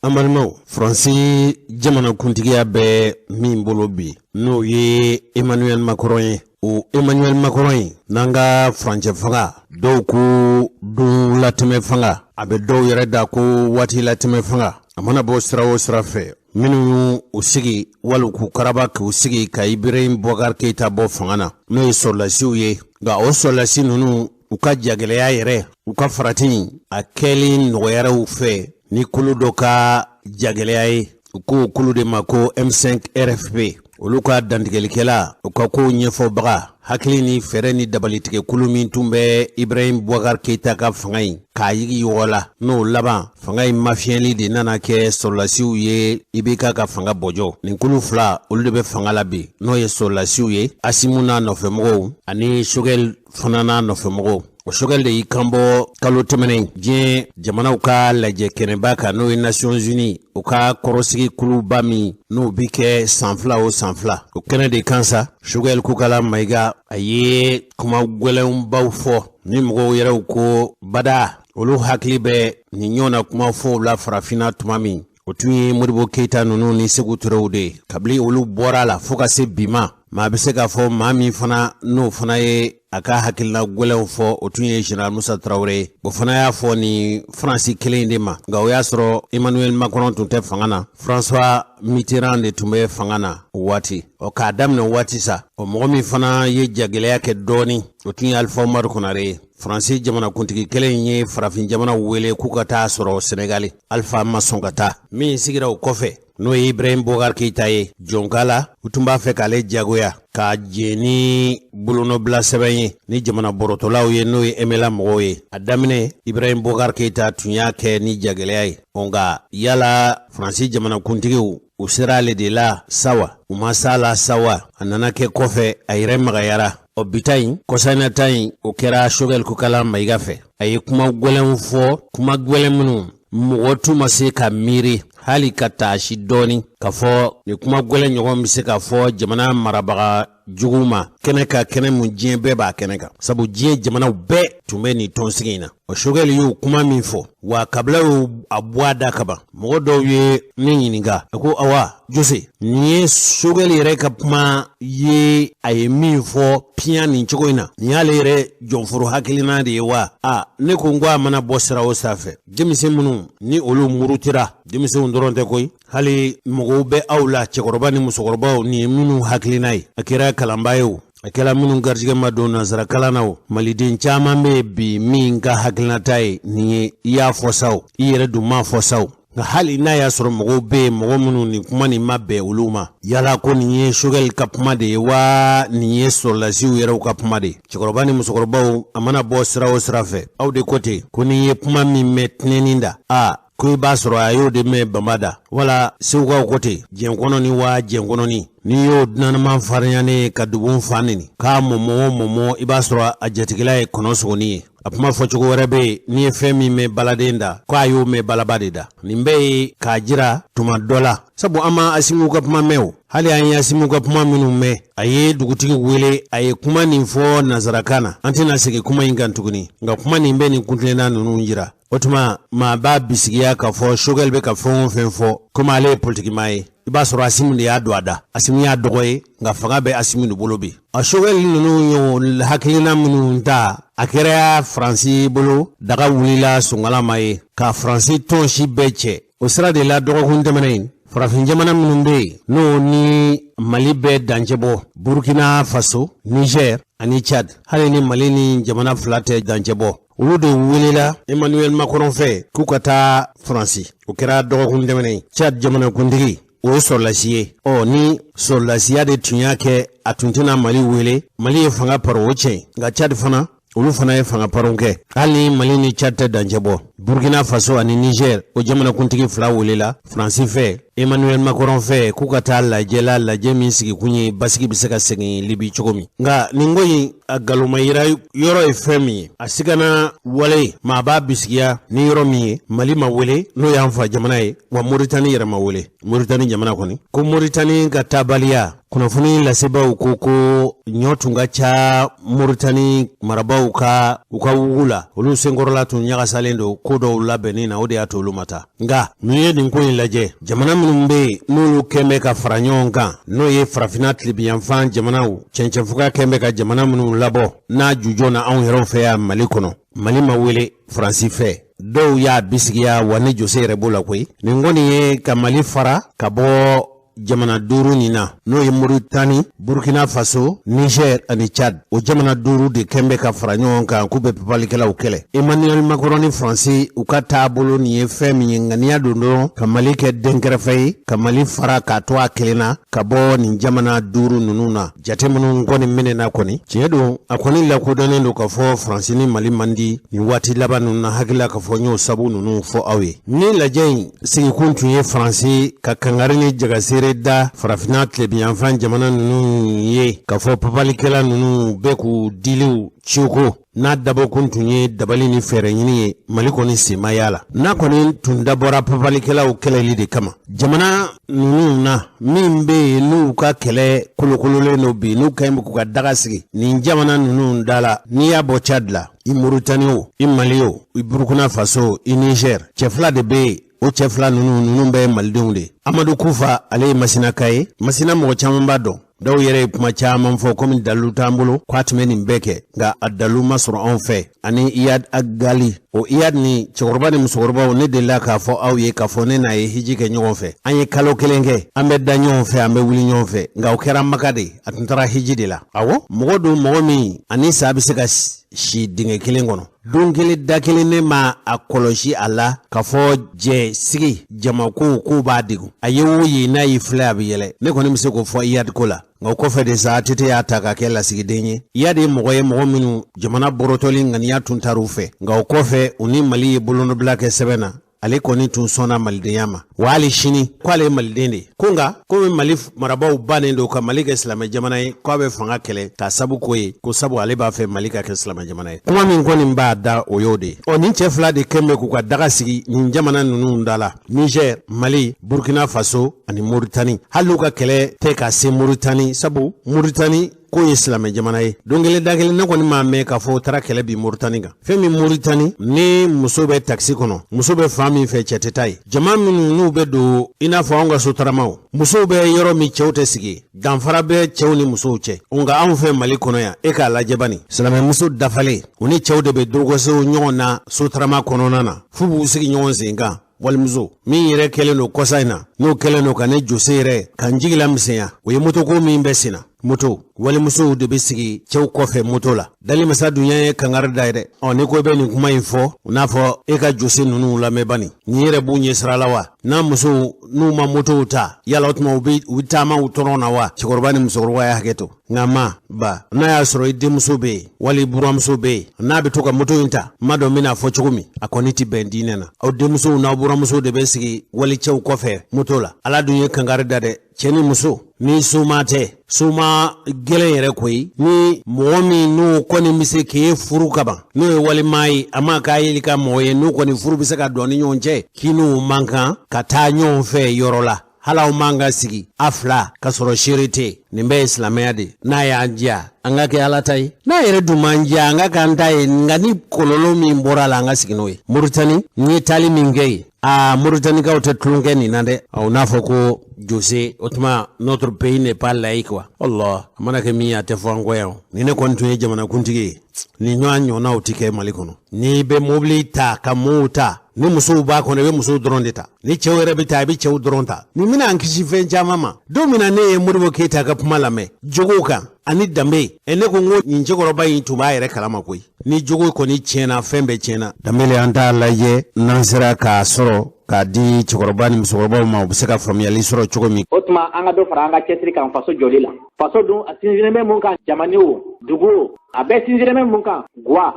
An balimaw, Faransi jamanakuntigiya bɛ min bolo bi, n'o ye Emmanuel Macron ye, o Emmanuel Macron in n'an ka furancɛ fanga, dɔw ko don latɛmɛ fanga, a bɛ dɔw yɛrɛ da ko waati latɛmɛ fanga, a mana bɔ sira o sira fɛ, minnu y'u sigi wali k'u karaba k'u sigi ka Ibrahim Boubacar Keïta bɔ fanga na, n'o ye sɔrɔdasiw ye. Nka o sɔrɔdasi ninnu, u ka jagɛlɛya yɛrɛ, u ka farati a kɛli nɔgɔyara u fɛ ni kulu dɔ ka jagɛlɛya ye. U ko kulu de ma ko M5 RFP. Olu ka dantigɛlikɛla, u ka kow ɲɛfɔbaga, hakili ni fɛɛrɛ ni dabalitigɛ kulu min tun bɛ Ibrahim Boubacar Keïta ka fanga in k'a yigi yɔgɔ la, n'o laban fanga in mafiyɛli de nana kɛ sɔrɔdasiw ye IBK ka fanga bɔjɔ. Nin kulu fila, olu de bɛ fanga la bi, n'o ye sɔrɔdasiw ye, Asimu n'a nɔfɛmɔgɔw ani Choguel fana n'a nɔfɛmɔgɔw. O Choguel de y'i kanbɔ kalo tɛmɛnen diɲɛ jamanaw ka lajɛ kɛnɛba kan, n'o ye Nations Unies, u ka kɔrɔsigi kuluba min n'o bi kɛ san 2 o san 2. O kɛnɛ de kan sa, Choguel Kokala Mayiga, a ye kuma gɛlɛnbaw fɔ ni mɔgɔw yɛrɛw ko bada olu hakili bɛ nin ɲɔgɔnna kuma fɔw la farafinna tuma min, o tun ye Modibo Keyita ninnu ni Seku Turew de ye. Kabini olu bɔra a la fo ka se bi ma, maa bɛ se k'a fɔ maa min fana n'o fana ye a ka hakilina gɛlɛnw fɔ, o tun ye Général Musa Tarawele ye. O fana y'a fɔ nin Faransi kelen in de ma, nka o y'a sɔrɔ Emmanuel Macron tun tɛ fanga na, François Mitterrand de tun bɛ fanga na o waati. Ɔ, k'a daminɛ o waati sa, o mɔgɔ min fana ye jagɛlɛya kɛ dɔɔnin, o tun ye Alpha Umaru Konare ye. Faransi jamanakuntigi kelen in ye farafin jamanaw wele k'u ka taa sɔrɔ Senegali. Alpha ma sɔn ka taa. Min sigira o kɔfɛ, n'o ye Ibrahim Boubacar Keïta ye, jɔnka la, u tun b'a fɛ k'ale jagoya ka jɛn ni bolonɔbila sɛbɛn ye ni jamana bɔrɔtɔlaw ye, n'o ye MNLA mɔgɔw ye. A daminɛ, Ibrahim Boubacar Keïta tun y'a kɛ ni jagɛlɛya ye. Nka yala Faransi jamanakuntigiw, u sera ale de la sawa, u ma s'a la sawa, a nana kɛ kɔfɛ a yɛrɛ magayara. Ɔ, bi ta in, kɔsana ta in, o kɛra Choguel Kokala Mayiga fɛ. A ye kuma gɛlɛnw fɔ, kuma gɛlɛn minnu mɔgɔ tun ma se ka miiri hali ka taasi dɔɔni k'a fɔ nin kuma gɛlɛn ɲɔgɔn bɛ se ka fɔ jamana marabaga jugu ma kɛnɛ kan, kɛnɛ mun diɲɛ bɛɛ b'a kɛnɛ kan, sabu diɲɛ jamanaw bɛɛ tun bɛ nin tɔnsigi in na. O Choguel y'o kuma min fɔ, wa kabila y'o a bɔ a da kaban, mɔgɔ dɔw ye ne ɲininka, a ko awa Jose, nin ye Choguel yɛrɛ ka kuma ye, a ye min fɔ piyan nin cogo in na, nin y'ale yɛrɛ jɔnforo hakilina de ye wa? A ne ko n ko a mana bɔ sira o sira fɛ, denmisɛn minnu ni olu murutira, denmisɛnw dɔrɔn tɛ koyi, hali mɔgɔw bɛ aw la, cɛkɔrɔba ni musokɔrɔbaw, nin ye minnu hakilina ye, a kɛra kalanba ye o, a kɛra minnu garijɛgɛ ma don nansara kalan na o, maliden caman bɛ bi min ka hakilinata ye nin ye. I y'a fɔ sa o, i yɛrɛ dun m'a fɔ sa o, nka hali n'a y'a sɔrɔ mɔgɔw bɛ yen, mɔgɔ minnu nin kuma nin ma bɛn olu ma, yala ko nin ye Choguel ka kuma de ye wa, nin ye sɔrɔdasiw yɛrɛw ka kuma de ye? Cɛkɔrɔba ni musokɔrɔbaw, a mana bɔ sira o sira fɛ, aw de ko ten ko n'i ye kuma min mɛn tɛnɛnin da a Ko i b'a sɔrɔ a y'o de mɛn bama da, wala segukaw ko ten, jɛnkɔnɔni wa jɛnkɔnɔni. N'i y'o dunanman farinyanen ka dubun fa neni k'a mɔmɔ o mɔmɔ, i b'a sɔrɔ a jatigila ye kɔnɔ sogoni ye. A kuma fɔcogo wɛrɛ bɛ yen, n'i ye fɛn min mɛn baladen da, ko a y'o mɛn balaba de da. Nin bɛɛ ye k'a jira tuma dɔ la, sabu an ma Asimi ka kuma mɛn o. Hali an ye Asimi ka kuma minnu mɛn, a ye dugutigi wele, a ye kuma nin fɔ nansarakan na. An tɛna segin kuma in kan tuguni, nka kuma nin bɛ nin kuntilenna ninnu jira. O tuma maa b'a bisigiya k'a fɔ Sogɛli bɛ ka fɛn o fɛn fɔ, komi ale ye politikimaa ye, i b'a sɔrɔ Asimi de y'a don a da. Asimi y'a dɔgɔ ye, nka fanga bɛ Asimi de bolo bi. A Sogɛli ninnu y'o hakilina minnu ta, a kɛra Faransi bolo daga wulila sonkalama ye ka Faransi tɔn si bɛɛ cɛ. O sira de la, dɔgɔkun tɛmɛnen in, farafin jamana minnu bɛ yen n'o ni Mali bɛ dancɛ bɔ, Burkina Faso, Niger ani Tchad, hali ni Mali ni jamana fila tɛ dancɛ bɔ, olu de welela Emmanuel Macron fɛ k'u ka taa Faransi. O kɛra dɔgɔkun tɛmɛnen. Tchad jamanakuntigi, o ye sɔrɔlasi ye. Ɔ ni sɔrɔlasiya de tun y'a kɛ a tun tɛna Mali wele. Mali ye fanga paro, o tiɲɛ, nka Tchad fana, olu fana ye fanga paron kɛ. Hali ni Mali ni Tchad tɛ dancɛ bɔ, Burkina Faso ani Niger, o jamanakuntigi fila welela Faransi fɛ, Emmanuel Macron fɛ, k'u ka taa lajɛ la, lajɛ min sigikun ye basigi bɛ se ka segin Libi cogo min. Nka nin ko in, a galoma yira yɔrɔ ye fɛn min ye, a sigana wale, maa b'a bisigiya ni yɔrɔ min ye, Mali ma wele, n'o y'an fa jamana ye, wa Moritani yɛrɛ ma wele. Moritani jamana kɔni ko Moritani ka taabaliya, kunnafoni lasebaaw ko ko ɲɔ tun ka ca Moritani marabaaw ka u ka wugu la, olu senkɔrɔla tun ɲagasalen don ko dɔw labɛnni na, o de y'a to olu ma taa. Nka n'i ye nin ko in lajɛ, jamana minnu bɛ yen n'olu kɛn bɛ ka fara ɲɔgɔn kan, n'o ye farafinna tilebinyanfan jamanaw, cɛncɛnfuga kɛn bɛ ka jamana minnu labɔ, n'a jujɔn na anw yɛrɛw fɛ yan Mali kɔnɔ, Mali ma wele Faransi fɛ. Dɔw y'a bisigiya wa ne Jose yɛrɛ b'o la koyi. Nin kɔni ye ka Mali fara ka bɔ jamana duuru nin na, n'o ye Moritani, Burkina Faso, Niger ani Tchad. O jamana duuru de kɛn bɛ ka fara ɲɔgɔn kan k'u bɛ papalikɛlaw kɛlɛ. Emmanuel Macron ni Faransi u ka taabolo nin ye fɛn min ye, ŋaniya don dɔrɔn ka Mali kɛ dɛnkɛrɛfɛ ye, ka Mali fara k'a to a kelen na ka bɔ nin jamana duuru ninnu na. Jate minnu kɔni minɛna kɔni, tiɲɛ don, a kɔni lakodɔnnen don k'a fɔ Faransi ni Mali man di nin waati laban ninnu na. Hakilila k'a fɔ n y'o sabu ninnu fɔ aw ye. Ni lajɛ in sigikun tun ye Faransi ka kangari ni jagaseere da farafinna tilebinyanfan jamana ninnu ye, k'a fɔ papalikɛla ninnu bɛ k'u diliw ciko, n'a dabɔkun tun ye dabali ni fɛɛrɛ ɲini ye, Mali kɔni sen ma y'a la. N'a kɔni tun dabɔra papalikɛlaw kɛlɛli de kama, jamana ninnu na min bɛ yen n'u ka kɛlɛ kolokololen don bi, n'u kɛn bɛ k'u ka daga sigi nin jamana ninnu da la, n'i y'a bɔ Tchad la, i Mauritanie o, i Mali o, i Burkina Faso, i Niger, cɛ fila de bɛ yen. O cɛ fila ninnu bɛɛ ye malidenw de ye. Amadu Kufa, ale ye Masinaka ye. Masina, mɔgɔ caman b'a dɔn. Dɔw yɛrɛ ye kuma caman fɔ komi dalilu t'an bolo k'a tun bɛ nin bɛɛ kɛ, nka a dalilu ma sɔrɔ anw fɛ. Ani Iyad Agali, o Iyad ni cɛkɔrɔba ni musokɔrɔbaw, ne delila k'a fɔ aw ye k'a fɔ ne n'a ye hiji kɛ ɲɔgɔn fɛ. An ye kalo kelen kɛ, an bɛ da ɲɔgɔn fɛ, an bɛ wuli ɲɔgɔn fɛ, nka o kɛra Maka de, a tun taara hiji de la. Awɔ, mɔgɔ don, mɔgɔ min ani sa bɛ se ka si dingɛ kelen kɔnɔ don kelen da kelen. Ne ma a kɔlɔsi a la k'a fɔ jɛ sigi jamako k'o b'a degun. A ye o ye, n'a y'i filɛ, a bɛ yɛlɛ. Ne kɔni bɛ se k'o fɔ Iyad ko la. Nka o kɔfɛ de sa, ATT y'a ta ka kɛ lasigiden ye. Iyad ye mɔgɔ ye, mɔgɔ minnu jamana bɔrɔtɔli ŋaniya tun tar'u fɛ, nka o kɔfɛ u ni Mali ye bolonɔbila kɛ sɛbɛn na. Ale kɔni tun sɔnna malidenya ma, wa hali sini ko ale ye maliden de ye. Ko nka komi Mali marabaaw bannen don ka Mali kɛ silamɛ jamana ye, k'a bɛ fanga kɛlɛ k'a sabu ko ye ko sabu ale b'a fɛ Mali ka kɛ silamɛ jamana ye. Kuma min kɔni b'a da, o y'o de ye. Ɔ nin cɛ fila de kɛn bɛ k'u ka daga sigi nin jamana ninnu da la: Niger, Mali, Burkina Faso ani Moritani. Hali n'u ka kɛlɛ tɛ ka se Moritani, sabu Moritani k'o ye silamɛ jamana ye. Don kelen da kelen, ne kɔni m'a mɛn k'a fɔ o taara kɛlɛ bi Moritani kan. Fɛn min Moritani, ni muso bɛ takisi kɔnɔ, muso bɛ fan min fɛ, cɛ tɛ taa yen. Jama minnu n'u bɛ don, i n'a fɔ anw ka sotaramaw, musow bɛ yɔrɔ min, cɛw tɛ sigi, danfara bɛ cɛw ni musow cɛ. Nka anw fɛ Mali kɔnɔ yan, e k'a lajɛ bani, silamɛmuso dafalen, u ni cɛw de bɛ dorokosew ɲɔgɔn na sotarama kɔnɔna na, f'u b'u sigi ɲɔgɔn sen kan. Walimuso min yɛrɛ kɛlen don kɔsa in na, n'o kɛlen don ka ne Jose yɛrɛ ka n jigi lamisɛnya, o ye motoko min bɛ sen na. Moto walimusow de bɛ sigi cɛw kɔfɛ moto la. Dali masa dunya ye kangari da ye dɛ. Ɔ n'i ko i bɛ nin kuma in fɔ, o n'a fɔ e ka Jose ninnu lamɛn bani. Nin yɛrɛ b'u ɲɛ sira la wa? N'a musow n'u ma motow ta, yala o tuma u bɛ taama u tɔrɔ na wa? Cɛkɔrɔba ni musokɔrɔba y'a hakɛ to. Nka ma ba, n'a y'a sɔrɔ i denmuso bɛ yen wali i buramuso bɛ yen, n'a bɛ to ka moto in ta, n m'a dɔn n bɛna fɔ cogo min, a kɔni tɛ bɛn diinɛ na. Aw denmusow n'aw buramusow de bɛ sigi walicɛw kɔfɛ moto la. Ala dun ye kangari da dɛ. Cɛ ni muso ni soma tɛ, soma gɛlɛn yɛrɛ koyi, ni mɔgɔ min n'o kɔni bɛ se k'e furu kaban, n'o ye walimaa ye, a ma k'a yeli ka mɔgɔ ye, n'o kɔni furu bɛ se ka don ni ɲɔgɔn cɛ, k'i n'o man kan ka taa ɲɔgɔn fɛ yɔrɔ la. Hali aw man ka sigi a fila ka sɔrɔ seere tɛ. Nin bɛɛ ye silamɛya de. N'a y'an diya, an ka kɛ Ala ta ye. N'a yɛrɛ dun m'an diya, an ka k'an ta ye. Nka ni kɔlɔlɔ min bɔra a la, an ka sigi n'o ye. Moritani, n ye taali min kɛ yen, aa Moritanikaw tɛ tulonkɛ nin na dɛ. O n'a fɔ ko Jose, o tuma notre pays n'est pas laïque wa? Allah, a mana kɛ min ye, a tɛ fɔ an kɔ yan. Ni ne kɔni tun ye jamanakuntigi ye, nin ɲɔgɔn ɲɔgɔnnaw tɛ kɛ Mali kɔnɔ. N'i bɛ mobili ta ka mɔɔw ta, ni musow b'a kɔnɔ, i bɛ musow dɔrɔn de ta. Ni cɛw yɛrɛ bɛ taa, i bɛ cɛw dɔrɔn ta. Nin bɛna an kisi fɛn caman ma. Don min na ne ye Modibo Keyita ka kuma lamɛn jogow kan ani danbe, ɛ ne ko n ko nin cɛkɔrɔba in tun b'a yɛrɛ kalama koyi. Ni jogo kɔni tiɲɛna, fɛn bɛɛ tiɲɛna. Danbele, an t'a lajɛ n'an sera k'a sɔrɔ k'a di cɛkɔrɔba ni musokɔrɔbaw ma, u bɛ se ka faamuyali sɔrɔ cogo min. O tuma an ka dɔ fara an ka cɛsiri kan faso jɔli la. Faso dun, a sinsinnen bɛ mun kan? Jamana o, dugu o, a bɛɛ sinsinnen bɛ mun kan? Gwa,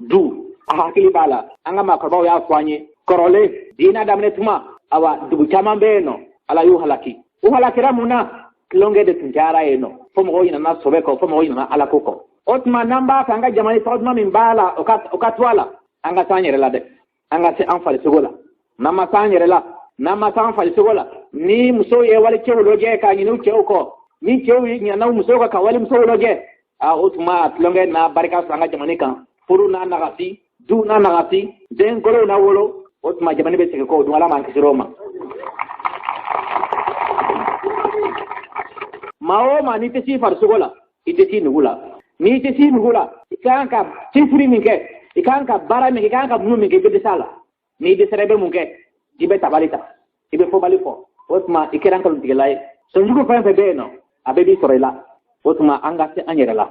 du. A hakili b'a la, an ka maakɔrɔbaw y'a fɔ an ye kɔrɔlen, diinɛ daminɛ tuma, awa dugu caman bɛ yen nɔ, Ala y'u halaki. U halakira mun na? Tulonkɛ de tun cayara yen nɔ, fo mɔgɔw ɲinana sɔbɛ kɔ, fo mɔgɔw ɲinana Ala ko kɔ. O tuma n'an b'a fɛ an ka jamana tɔgɔ duman min b'a la, o ka to a la, an ka s'an yɛrɛ la dɛ. An ka se an farisogo la. N'an ma s'an yɛrɛ la, n'an ma s'an farisogo la, ni musow ye walicɛw lajɛ k'a ɲini u cɛw kɔ, ni cɛw ɲinana u musow kɔ ka walimusow lajɛ, aa o tuma tulonkɛ n'a barika sɔrɔ an ka jamana kan, furu n'a nagasi, du n'a nagasi, den kolow n'a wolo, o tuma jamana bɛ segin kɔ. O dun, Ala m'an kisir'o ma. Maa o maa, n'i tɛ s'i farisogo la, i tɛ s'i nugu la. N'i tɛ s'i nugu la, i ka kan ka cɛsiri min kɛ, i ka kan ka baara min kɛ, i ka kan ka muɲu min kɛ, i bɛ dɛsɛ a la. N'i dɛsɛra, i bɛ mun kɛ? I bɛ tabali ta, i bɛ fɔbali fɔ. O tuma i kɛra nkalontigɛla ye. Sɔnjugu fɛn fɛn bɛ yen nɔ, a bɛɛ b'i sɔrɔ i la. O tuma an ka se an yɛrɛ la.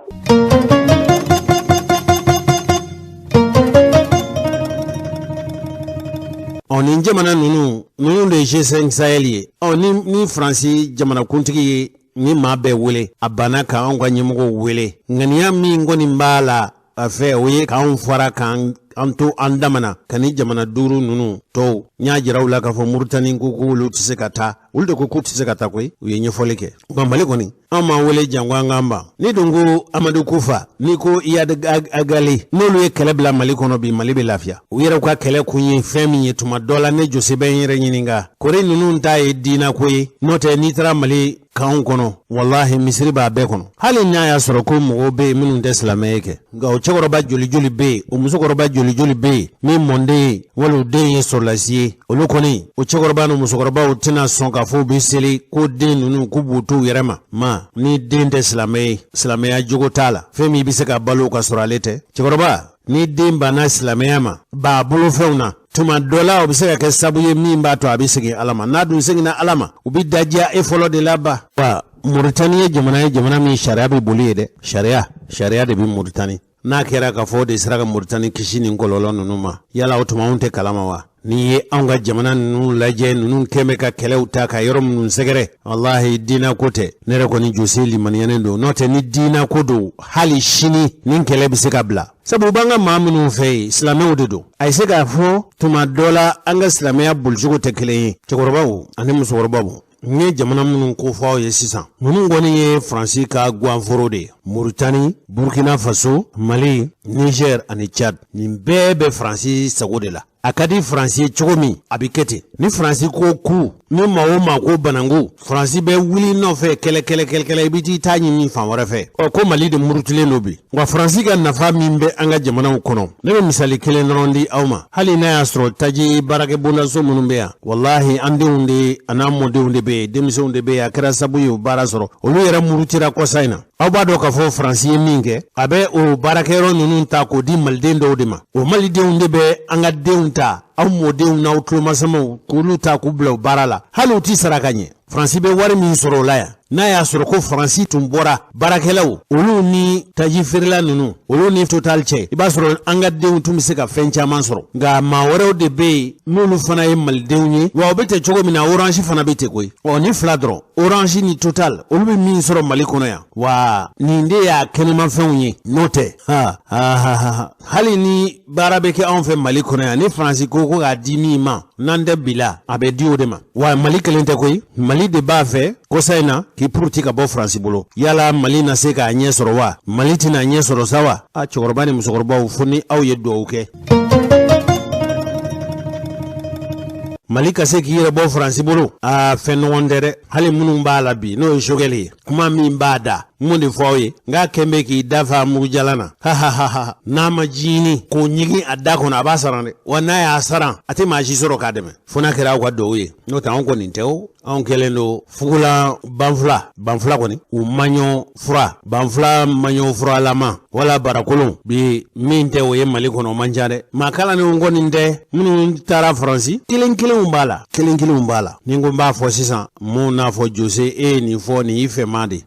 Ɔ nin jamana ninnu de ye G5 Sahel ye. Ɔ ni Faransi jamanakuntigi ye ni maa bɛɛ wele, a banna ka anw ka ɲɛmɔgɔw wele. Ŋaniya min kɔni b'a la a fɛ, o ye k'anw fara k'an an to an damana ka ni jamana duuru ninnu tɔw. N y'a jira u la k'a fɔ Mauritanie ko k'olu tɛ se ka taa. Olu de ko k'u tɛ se ka taa koyi. U ye ɲɛfɔli kɛ. Nka Mali kɔni, anw m'an wele janko an k'an ban. Ni dun ko Amadu Kufa, n'i ko Iyad Ag Ghali, n'olu ye kɛlɛ bila Mali kɔnɔ bi, Mali bɛ lafiya. U yɛrɛ ka kɛlɛ kun ye fɛn min ye, tuma dɔ la ne Jose bɛ n yɛrɛ ɲininka. Kori ninnu ta ye diinɛ ko ye. N'o tɛ, n'i taara Mali kanw kɔnɔ, walahi misiri b'a bɛɛ kɔnɔ. Hali n'a y'a sɔrɔ ko mɔgɔw bɛ yen minnu tɛ silamɛ ye kɛ, nka o cɛkɔrɔba joli joli bɛ yen, o musokɔrɔba joli joli bɛ yen min mɔnden ye wali u den ye sɔrɔlasi ye, olu kɔni, o cɛkɔrɔba ni musokɔrɔbaw tɛna sɔn k'a fɔ u bɛ seli ko den ninnu k'u b'u t'u yɛrɛ ma. Ni den tɛ silamɛ ye, silamɛya jogo t'a la, fɛn min bɛ se ka balo ka sɔrɔ ale tɛ. Cɛkɔrɔba, ni den banna silamɛya ma, b'a bolofɛnw na, tuma dɔ la o bɛ se ka kɛ sabu ye min b'a to a bɛ segin Ala ma. N'a dun seginna Ala ma, u bɛ dajiya e fɔlɔ de la ba. Wa Mauritanie ye jamana ye, jamana min sariya bɛ boli ye dɛ. Sariya de bɛ Mauritanie. N'a kɛra k'a fɔ o de sera ka Mauritanie kisi nin kɔlɔlɔ ninnu ma, yala o tuma anw tɛ kalama wa? N'i ye anw ka jamana ninnu lajɛ, ninnu kɛn bɛ ka kɛlɛw ta ka yɔrɔ minnu sɛgɛrɛ, walahi diinɛ ko tɛ. Ne yɛrɛ kɔni Jose limaniyanen don. N'o tɛ, ni diinɛ ko don, hali sini nin kɛlɛ bɛ se ka bila, sabu u b'an ka maa minnu fɛ yen, silamɛw de don. A ye se k'a fɔ tuma dɔ la an ka silamɛya bolicogo tɛ kelen ye. Cɛkɔrɔbaw ani musokɔrɔbaw, n ye jamana minnu ko fɔ aw ye sisan, ninnu kɔni ye Faransi ka gwanforo de ye. Mauritanie, Burkina Faso, Mali, Niger ani Tchad, nin bɛɛ bɛ Faransi sago de la. A ka di Faransi ye cogo min, a bɛ kɛ ten. Ni Faransi ko ku, ni maa o maa ko bananku, Faransi bɛ wuli nɔfɛ kɛlɛ kɛlɛ kɛlɛ kɛlɛ, i bɛ t'i ta ɲini fan wɛrɛ fɛ. Ɔ ko Mali de murutilen don bi. Wa Faransi ka nafa min bɛ an ka jamanaw kɔnɔ, ne bɛ misali kelen dɔrɔn di aw ma. Hali n'a y'a sɔrɔ taji baarakɛ bondaso minnu bɛ yan, walahi an denw de an'an mɔdenw de bɛ yen, denmisɛnw de bɛ yen, a kɛra sabu ye u baara sɔrɔ. Olu yɛrɛ murutira kɔsa in na. Aw b'a dɔn k'a fɔ Faransi ye min kɛ, a bɛ o baarakɛyɔrɔ ninnu ta k'o di maliden dɔw de ma. O malidenw de bɛ an ka denw ta, aw mɔdenw n'aw tulomasamaw, k'olu ta k'u bila o baara la. Hali u ti sara ka ɲɛ. Faransi bɛ wari min sɔrɔ o la yan, N'a y'a sɔrɔ ko Faransi tun bɔra baarakɛlaw olu ni taji feerela ninnu olu ni Total cɛ, i b'a sɔrɔ an ka denw tun bɛ se ka fɛn caman sɔrɔ. Nka maa wɛrɛw de bɛ yen n'olu fana ye malidenw ye, wa o bɛ ten cogo min na Orange fana bɛ ten koyi. Ɔ ni fila dɔrɔn, Orange ni Total, olu bɛ min sɔrɔ Mali kɔnɔ yan, wa nin de y'a kɛnɛmafɛnw ye. N'o tɛ, ha ha ha ha, hali ni baara bɛ kɛ anw fɛ Mali kɔnɔ yan, ni Faransi ko ko k'a di min ma n'an tɛ bi la, a bɛ di o de ma. Wa Mali kelen tɛ koyi, Mali de b'a fɛ kɔsa in na k'i puruti ka bɔ Faransi bolo. Yala Mali na se k'a ɲɛ sɔrɔ wa? Mali tɛna ɲɛ sɔrɔ sa wa? A cɛkɔrɔba ni musokɔrɔbaw, fo ni aw ye dugawu kɛ Mali ka se k'i yɛrɛ bɔ Faransi bolo. Aa, fɛn nɔgɔn tɛ dɛ. Hali minnu b'a la bi, n'o ye Choguel ye, kuma min b'a da, mun de fɔ aw ye? Nka kɛn bɛ k'i da fa mugujalan na, ha ha ha ha. N'a ma ji ɲini k'o ɲigin a da kɔnɔ, a b'a saran dɛ. Wa n'a y'a saran, a tɛ maa si sɔrɔ k'a dɛmɛ, fo n'a kɛra aw ka dugawu ye. N'o tɛ, anw kɔni tɛ o. Anw kɛlen don fugulan banfula, banfula kɔni u maɲɔ fura, banfula maɲɔ furalama wala barakolon bi. Min tɛ o ye Mali kɔnɔ, o man ca dɛ. Maa kalannenw kɔni tɛ minnu taara Faransi, kelen kelenw b'a la, kelen kelenw b'a la. Ni n ko n b'a fɔ sisan, mun n'a fɔ Jose, e ye nin fɔ, nin y'i fɛma de.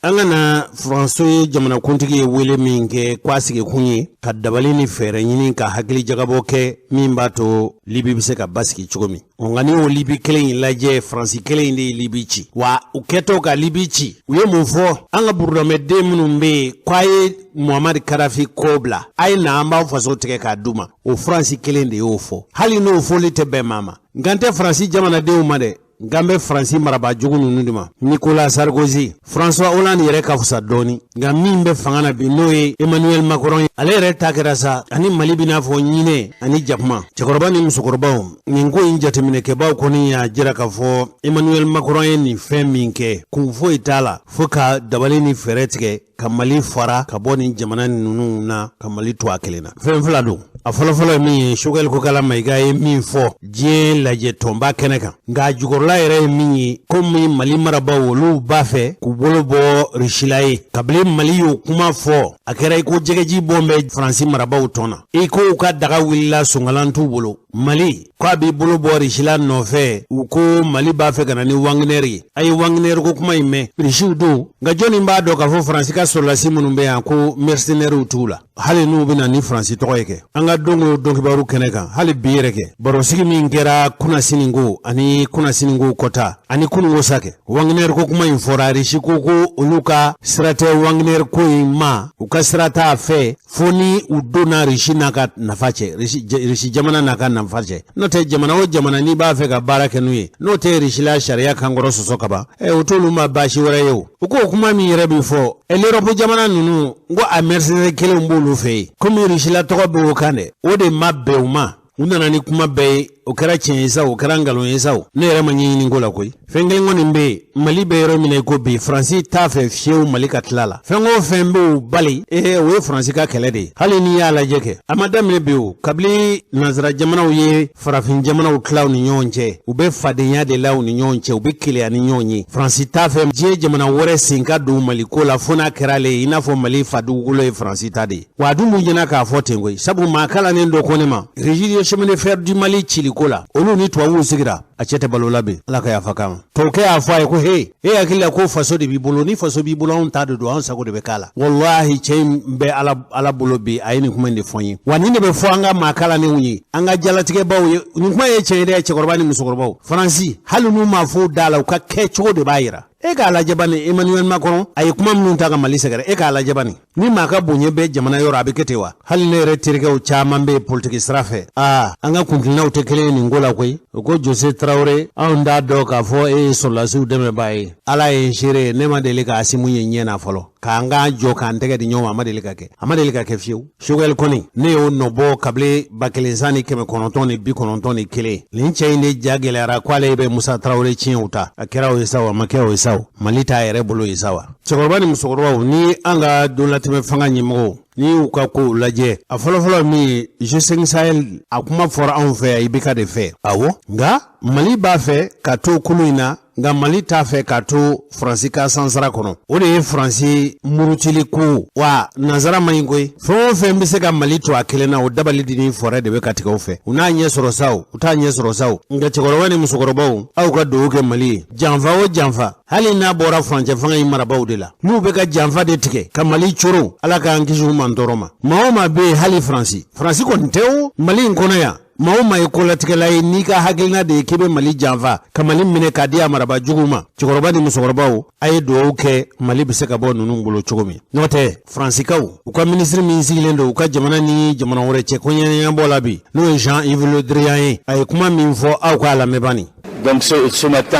An ka na Faransi ye jamanakuntigi ye wele min kɛ k'a sigikun ye ka dabali ni fɛɛrɛ ɲini ka hakili jagabɔ kɛ min b'a to Libi bɛ se ka basigi cogo min. Nka n'i y'o Libi kelen in lajɛ, Faransi kelen in de ye Libi ci. Wa u kɛtɔ ka Libi ci, u ye mun fɔ an ka burudamɛden minnu bɛ yen k'a ye Muhamadi Kadafi kɔ bila, a ye na an b'aw faso tigɛ k'a d'u ma? O Faransi kelen de y'o fɔ. Hali n'o fɔli tɛ bɛn maa ma, n kan tɛ Faransi jamanadenw ma dɛ, n kan bɛ Faransi marabaa jugu ninnu de ma. Nicolas Sarkozy, François Hollande yɛrɛ ka fisa dɔɔni, nka min bɛ fanga na bi, n'o ye Emmanuel Macron ye, ale yɛrɛ ta kɛra sa ani Mali b'i n'a fɔ ɲinɛ ani jakuma. Cɛkɔrɔba ni musokɔrɔbaw, nin ko in jateminɛkɛbaw kɔni y'a jira k'a fɔ Emmanuel Macron ye nin fɛn min kɛ, kun foyi t'a la fo ka dabali ni fɛɛrɛ tigɛ ka Mali fara ka bɔ nin jamana ninnu na, ka Mali to a kelen na. Fɛn fila don. A fɔlɔfɔlɔ ye min ye, Choguel Kokalla Maïga ye min fɔ diɲɛ lajɛ tɔnba kɛnɛ kan, nka a jukɔrɔla yɛrɛ ye min ye, komi Mali marabaaw olu b'a fɛ k'u bolo bɔ Risila ye. Kabini Mali y'o kuma fɔ, a kɛra i ko jɛgɛji bɔn bɛ Faransi marabaaw tɔn na, i ko u ka daga wulila, sonkalan t'u bolo. Mali ko a b'i bolo bɔ Risila nɔfɛ, u ko Mali b'a fɛ ka na ni Wagner ye. A ye Wagner ko kuma in mɛn, Risiw don. Nka jɔnni b'a dɔn k'a fɔ Faransi ka sɔrɔlasi minnu bɛ yan ko mercenaires t'u la, hali n'u bɛ na ni Faransi tɔgɔ ye kɛ? An ka don o don kibaru kɛnɛ kan, hali bi yɛrɛ kɛ, barosigi min kɛra kunasininko ani kunasininko kɔta ani kununko sa kɛ, Wagner ko kuma in fɔra. Risi ko ko olu ka sira tɛ Wagner ko in ma, u ka sira t'a fɛ fo ni u donna Risi n'a ka nafa cɛ, Risi jamana n'a ka nafa cɛ. N'o tɛ, jamana o jamana n'i b'a fɛ ka baara kɛ n'u ye, n'o tɛ Risi la sariya kankɔrɔ sɔsɔ kaban, ɛ o t'olu ma baasi wɛrɛ ye. O u k'o kuma min yɛrɛ bɛ fɔ, ɛ l'Europe jamana ninnu, n ko a mercenaire kelenw b'olu fɛ yen, komi Risi la tɔgɔ b'o kan dɛ, o de ma bɛn u ma. U nana ni kuma bɛɛ ye, o kɛra tiɲɛ ye sa, o kɛra nkalon ye sa, o ne yɛrɛ ma ɲɛɲini ko la koyi. Fɛn kelen kɔni bɛ yen, Mali bɛ yɔrɔ min na i ko bi, Faransi t'a fɛ fiyewu Mali ka tila la. Fɛn o fɛn b'o bali, ee o ye Faransi ka kɛlɛ de ye. Hali n'i y'a lajɛ kɛ, a ma daminɛ bi o. Kabini nansara jamanaw ye farafin jamanaw tila u ni ɲɔgɔn cɛ, u bɛ fadenya de la u ni ɲɔgɔn cɛ, u bɛ keleya ni ɲɔgɔn ye. Faransi t'a fɛ diɲɛ jamana wɛrɛ sen ka don Mali ko la fo n'a kɛra ale ye, i n'a fɔ Mali fa dugukolo ye Faransi ta de ye. Wa a dun b'u ɲɛna k'a fɔ ten koyi, sabu maa kalannen dɔ ko ne ma, Régie de chemin de fer du Mali ciliko la, olu ni tubabuw sigira, a cɛ tɛ balo la bi, Ala ka yafa k'a ma. Tubabukɛ y'a fɔ a ye ko he, e hakili la ko faso de b'i bolo? Ni faso b'i bolo, anw ta de don, anw sago de bɛ k'a la. Walahi, cɛ in bɛ Ala bolo bi, a ye nin kuma in de fɔ n ye. Wa nin de bɛ fɔ an ka maa kalannenw ye, an ka jalatigɛbaw ye. Nin kuma ye tiɲɛ ye dɛ, cɛkɔrɔba ni musokɔrɔbaw. Faransi, hali n'u m'a fɔ da la, u ka kɛcogo de b'a yira. E k'a lajɛ bani, Emmanuel Macron a ye kuma minnu ta ka Mali sɛgɛrɛ, e k'a lajɛ bani. Ni maa ka bonya bɛ jamana yɔrɔ, a bɛ kɛ ten wa? Hali ne yɛrɛ terikɛw caman bɛ politiki sira fɛ, aa an ka kuntilennaw tɛ kelen ye nin ko la koyi. U ko Jose Tarawele, anw t'a dɔn k'a fɔ e ye sɔrɔdasiw dɛmɛbaa ye. Ala ye n seere ye, ne ma deli ka Asimu ye ɲɛ na fɔlɔ k'an k'an jɔ k'an tɛgɛ di ɲɔgɔn ma. A ma deli ka kɛ, a ma deli ka kɛ fiyewu. Choguel kɔni, ne y'o nɔbɔ kabini 1991. Nin cɛ in de ja gɛlɛyara ko ale bɛ Musa Tarawele tiɲɛw ta. A kɛra o ye sa o, a ma kɛ o ye sa o, Mali t'a yɛrɛ bolo ye sa wa? Cɛkɔrɔba ni musokɔrɔbaw ni an ka donlatɛmɛ fanga ɲɛmɔgɔw. N'i y'u ka kow lajɛ, a fɔlɔfɔlɔ min ye G5 Sahel, a kuma fɔra anw fɛ yan IBK de fɛ. Awɔ, nka Mali b'a fɛ ka to kulu in na, nka Mali t'a fɛ ka to Faransi ka sansara kɔnɔ. O de ye Faransi murutili ko wa nansara man ɲi koyi. Fɛn o fɛn bɛ se ka Mali to a kelen na, o dabali di ni fɛɛrɛ de bɛ ka tigɛ u fɛ. U n'a ɲɛ sɔrɔ sa o, u t'a ɲɛ sɔrɔ sa o. Nka cɛkɔrɔba ni musokɔrɔbaw, aw ka dugawu kɛ Mali ye. Janfa o janfa, hali n'a bɔra furancɛ fanga in marabaaw de la, n'u bɛ ka janfa de tigɛ ka Mali coron, Ala k'an kisi u mantɔɔrɔ ma. Maa o maa bɛ yen, hali Faransi, Faransi kɔni tɛ o, Mali in kɔnɔ yan, maa o maa ye kolatigɛla ye, n'i ka hakilina de ye k'i bɛ Mali janfa ka Mali minɛ k'a di a marabaa juguw ma, cɛkɔrɔba ni musokɔrɔbaw, a ye dugawu kɛ Mali bɛ se ka bɔ ninnu bolo cogo min. N'o tɛ, Faransikaw, u ka minisiri min sigilen don u ka jamana ni jamana wɛrɛ cɛ koɲɛɲɛnabɔ la bi, n'o ye Jean-Yves Le Drian ye, a ye kuma min fɔ, aw k'a lamɛn bani. Donc ce matin,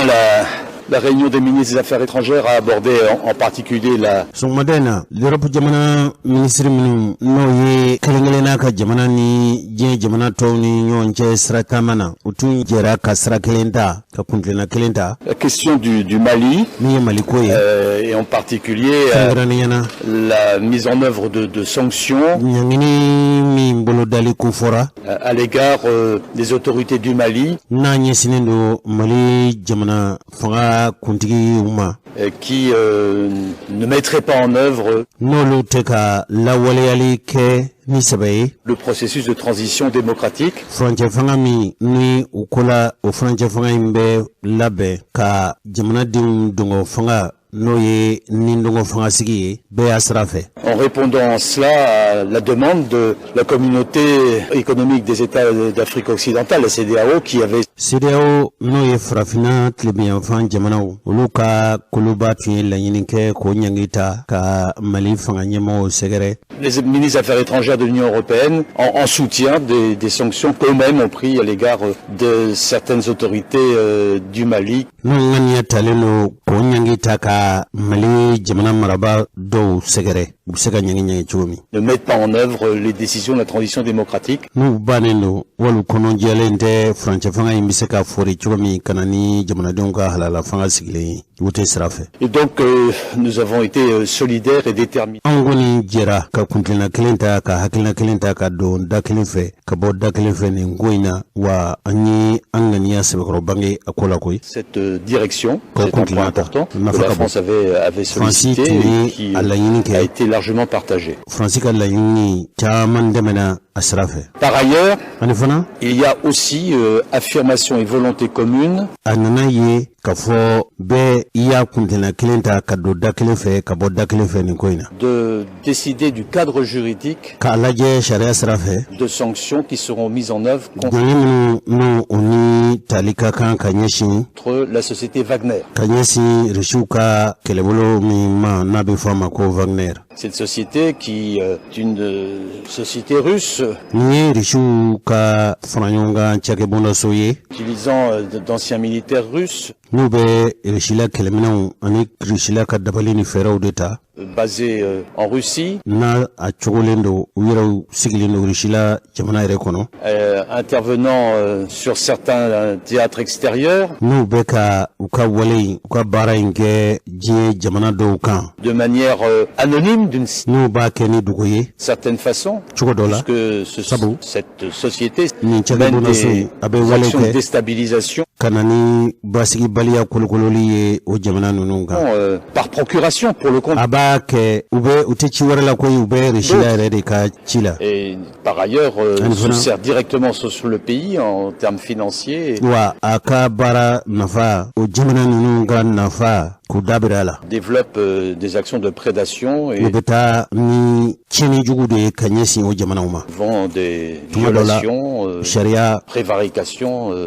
la réunion des ministres des Affaires étrangères a abordé en particulier la Sɔgɔmada in na, l'Europe jamana minisiri minnu n'o ye kelen kelenna ka jamana ni diɲɛ jamana tɔw ni ɲɔgɔn cɛ sira taama na, u tun jɛra ka sira kelen ta, ka kuntilenna kelen ta. La question du Mali. Min ye Mali ko ye. Et en particulier kɛrɛnkɛrɛnnenya na, la mise en œuvre de sanctions ɲangini min bolodali ko fɔra à l'égard des autorités du Mali n'a ɲɛsinnen don Mali jamana fanga kuntigiw ma qui ne mettraient pas en œuvre n'olu tɛ ka lawaleyali kɛ ni sɛbɛ ye le processus de transition démocratique. Furancɛ fanga min ni u ko la, o furancɛ fanga in bɛ labɛn ka jamanadenw dongɔ fanga, n'o ye ni dongɔ fanga sigi ye bɛɛ y'a sira fɛ. En répondant en cela à la demande de la Communauté économique des États d'Afrique occidentale, la CEDEAO, qui avait CEDEAO, n'o ye farafinna tilebinyanfan jamanaw, olu ka koloba tun ye laɲini kɛ k'o ɲangi ta ka Mali fanga ɲɛmɔgɔw sɛgɛrɛ. Les ministres des Affaires étrangères de l'Union européenne en soutien des sanctions qu'eux-mêmes ont pris à l'égard de certaines autorités du Mali. N'o ŋaniya talen don k'o ɲangi ta ka Mali jamana marabaa dɔw sɛgɛrɛ, u bɛ se ka ɲangi ɲangi cogo min ne mettent pas en œuvre les décisions de la transition démocratique. N'u bannen don wali kɔnɔjɛlen tɛ furancɛ fanga in bɛ se ka fori cogo min ka na ni jamanadenw ka halala fanga sigilen ye wote sira fɛ. Et donc, nous avons été solidaires et déterminés. Anw kɔni jɛra ka kuntilenna kelen ta, ka hakilina kelen ta, ka don da kelen fɛ, ka bɔ da kelen fɛ nin ko in na, wa an ye an ŋaniya sɛbɛkɔrɔ bange a ko la koyi. Cette direction, c'est un point important que la France avait sollicité et qui a été largement partagée. Faransi ka laɲini caman dɛmɛna a sira fɛ. Par ailleurs, ani fana, il y a aussi affirmation et volonté commune a nana ye k'a fɔ bɛɛ i y'a kuntilenna kelen ta, ka don da kelen fɛ, ka bɔ da kelen fɛ nin ko in na. de décider du cadre juridique k'a lajɛ sariya sira fɛ de sanctions qui seront mises en œuvre contre ɲangi minnu n'o o ni tali ka kan ka ɲɛsin la société Wagner. ka ɲɛsin Rusiw ka kɛlɛbolo min ma, n'a bɛ fɔ a ma ko Wagner. Cette société qui est une société russe Nin ye Rusiw ka faraɲɔgɔnkan cakɛbondaso ye utilisant d'anciens militaires russes n'u bɛ Rusila kɛlɛminɛw ani Rusila ka dabali ni fɛɛrɛw de ta basés en Russie, n'a a cogolen don, u yɛrɛw sigilen don Rusila jamana yɛrɛ kɔnɔ, intervenant sur certains théâtres extérieurs n'u bɛ ka u ka wale in, u ka baara in kɛ diɲɛ jamana dɔw kan de manière anonyme d'une n'u b'a kɛ ni dogo ye certaine façon, cogo dɔ la, puisque sabu cette société nin mène cakɛbondaso des a bɛ wale actions de kɛ déstabilisation ka na ni basigibaliya kolokololi ye o jamana ninnu kan par procuration pour le compte a b'a kɛ, u bɛ u tɛ ci wɛrɛ la koyi, u bɛ Rusila yɛrɛ de ka ci la. Et par ailleurs Ani se fana, sert directement sur le pays en termes financiers et wa a ka baara nafa, o jamana ninnu ka nafa k'u dabira a la. développe des actions de prédation et U bɛ taa ni tiɲɛni jugu de ye ka ɲɛsin o jamanaw ma. vend des Tuma dɔ la, violations, sariya prévarications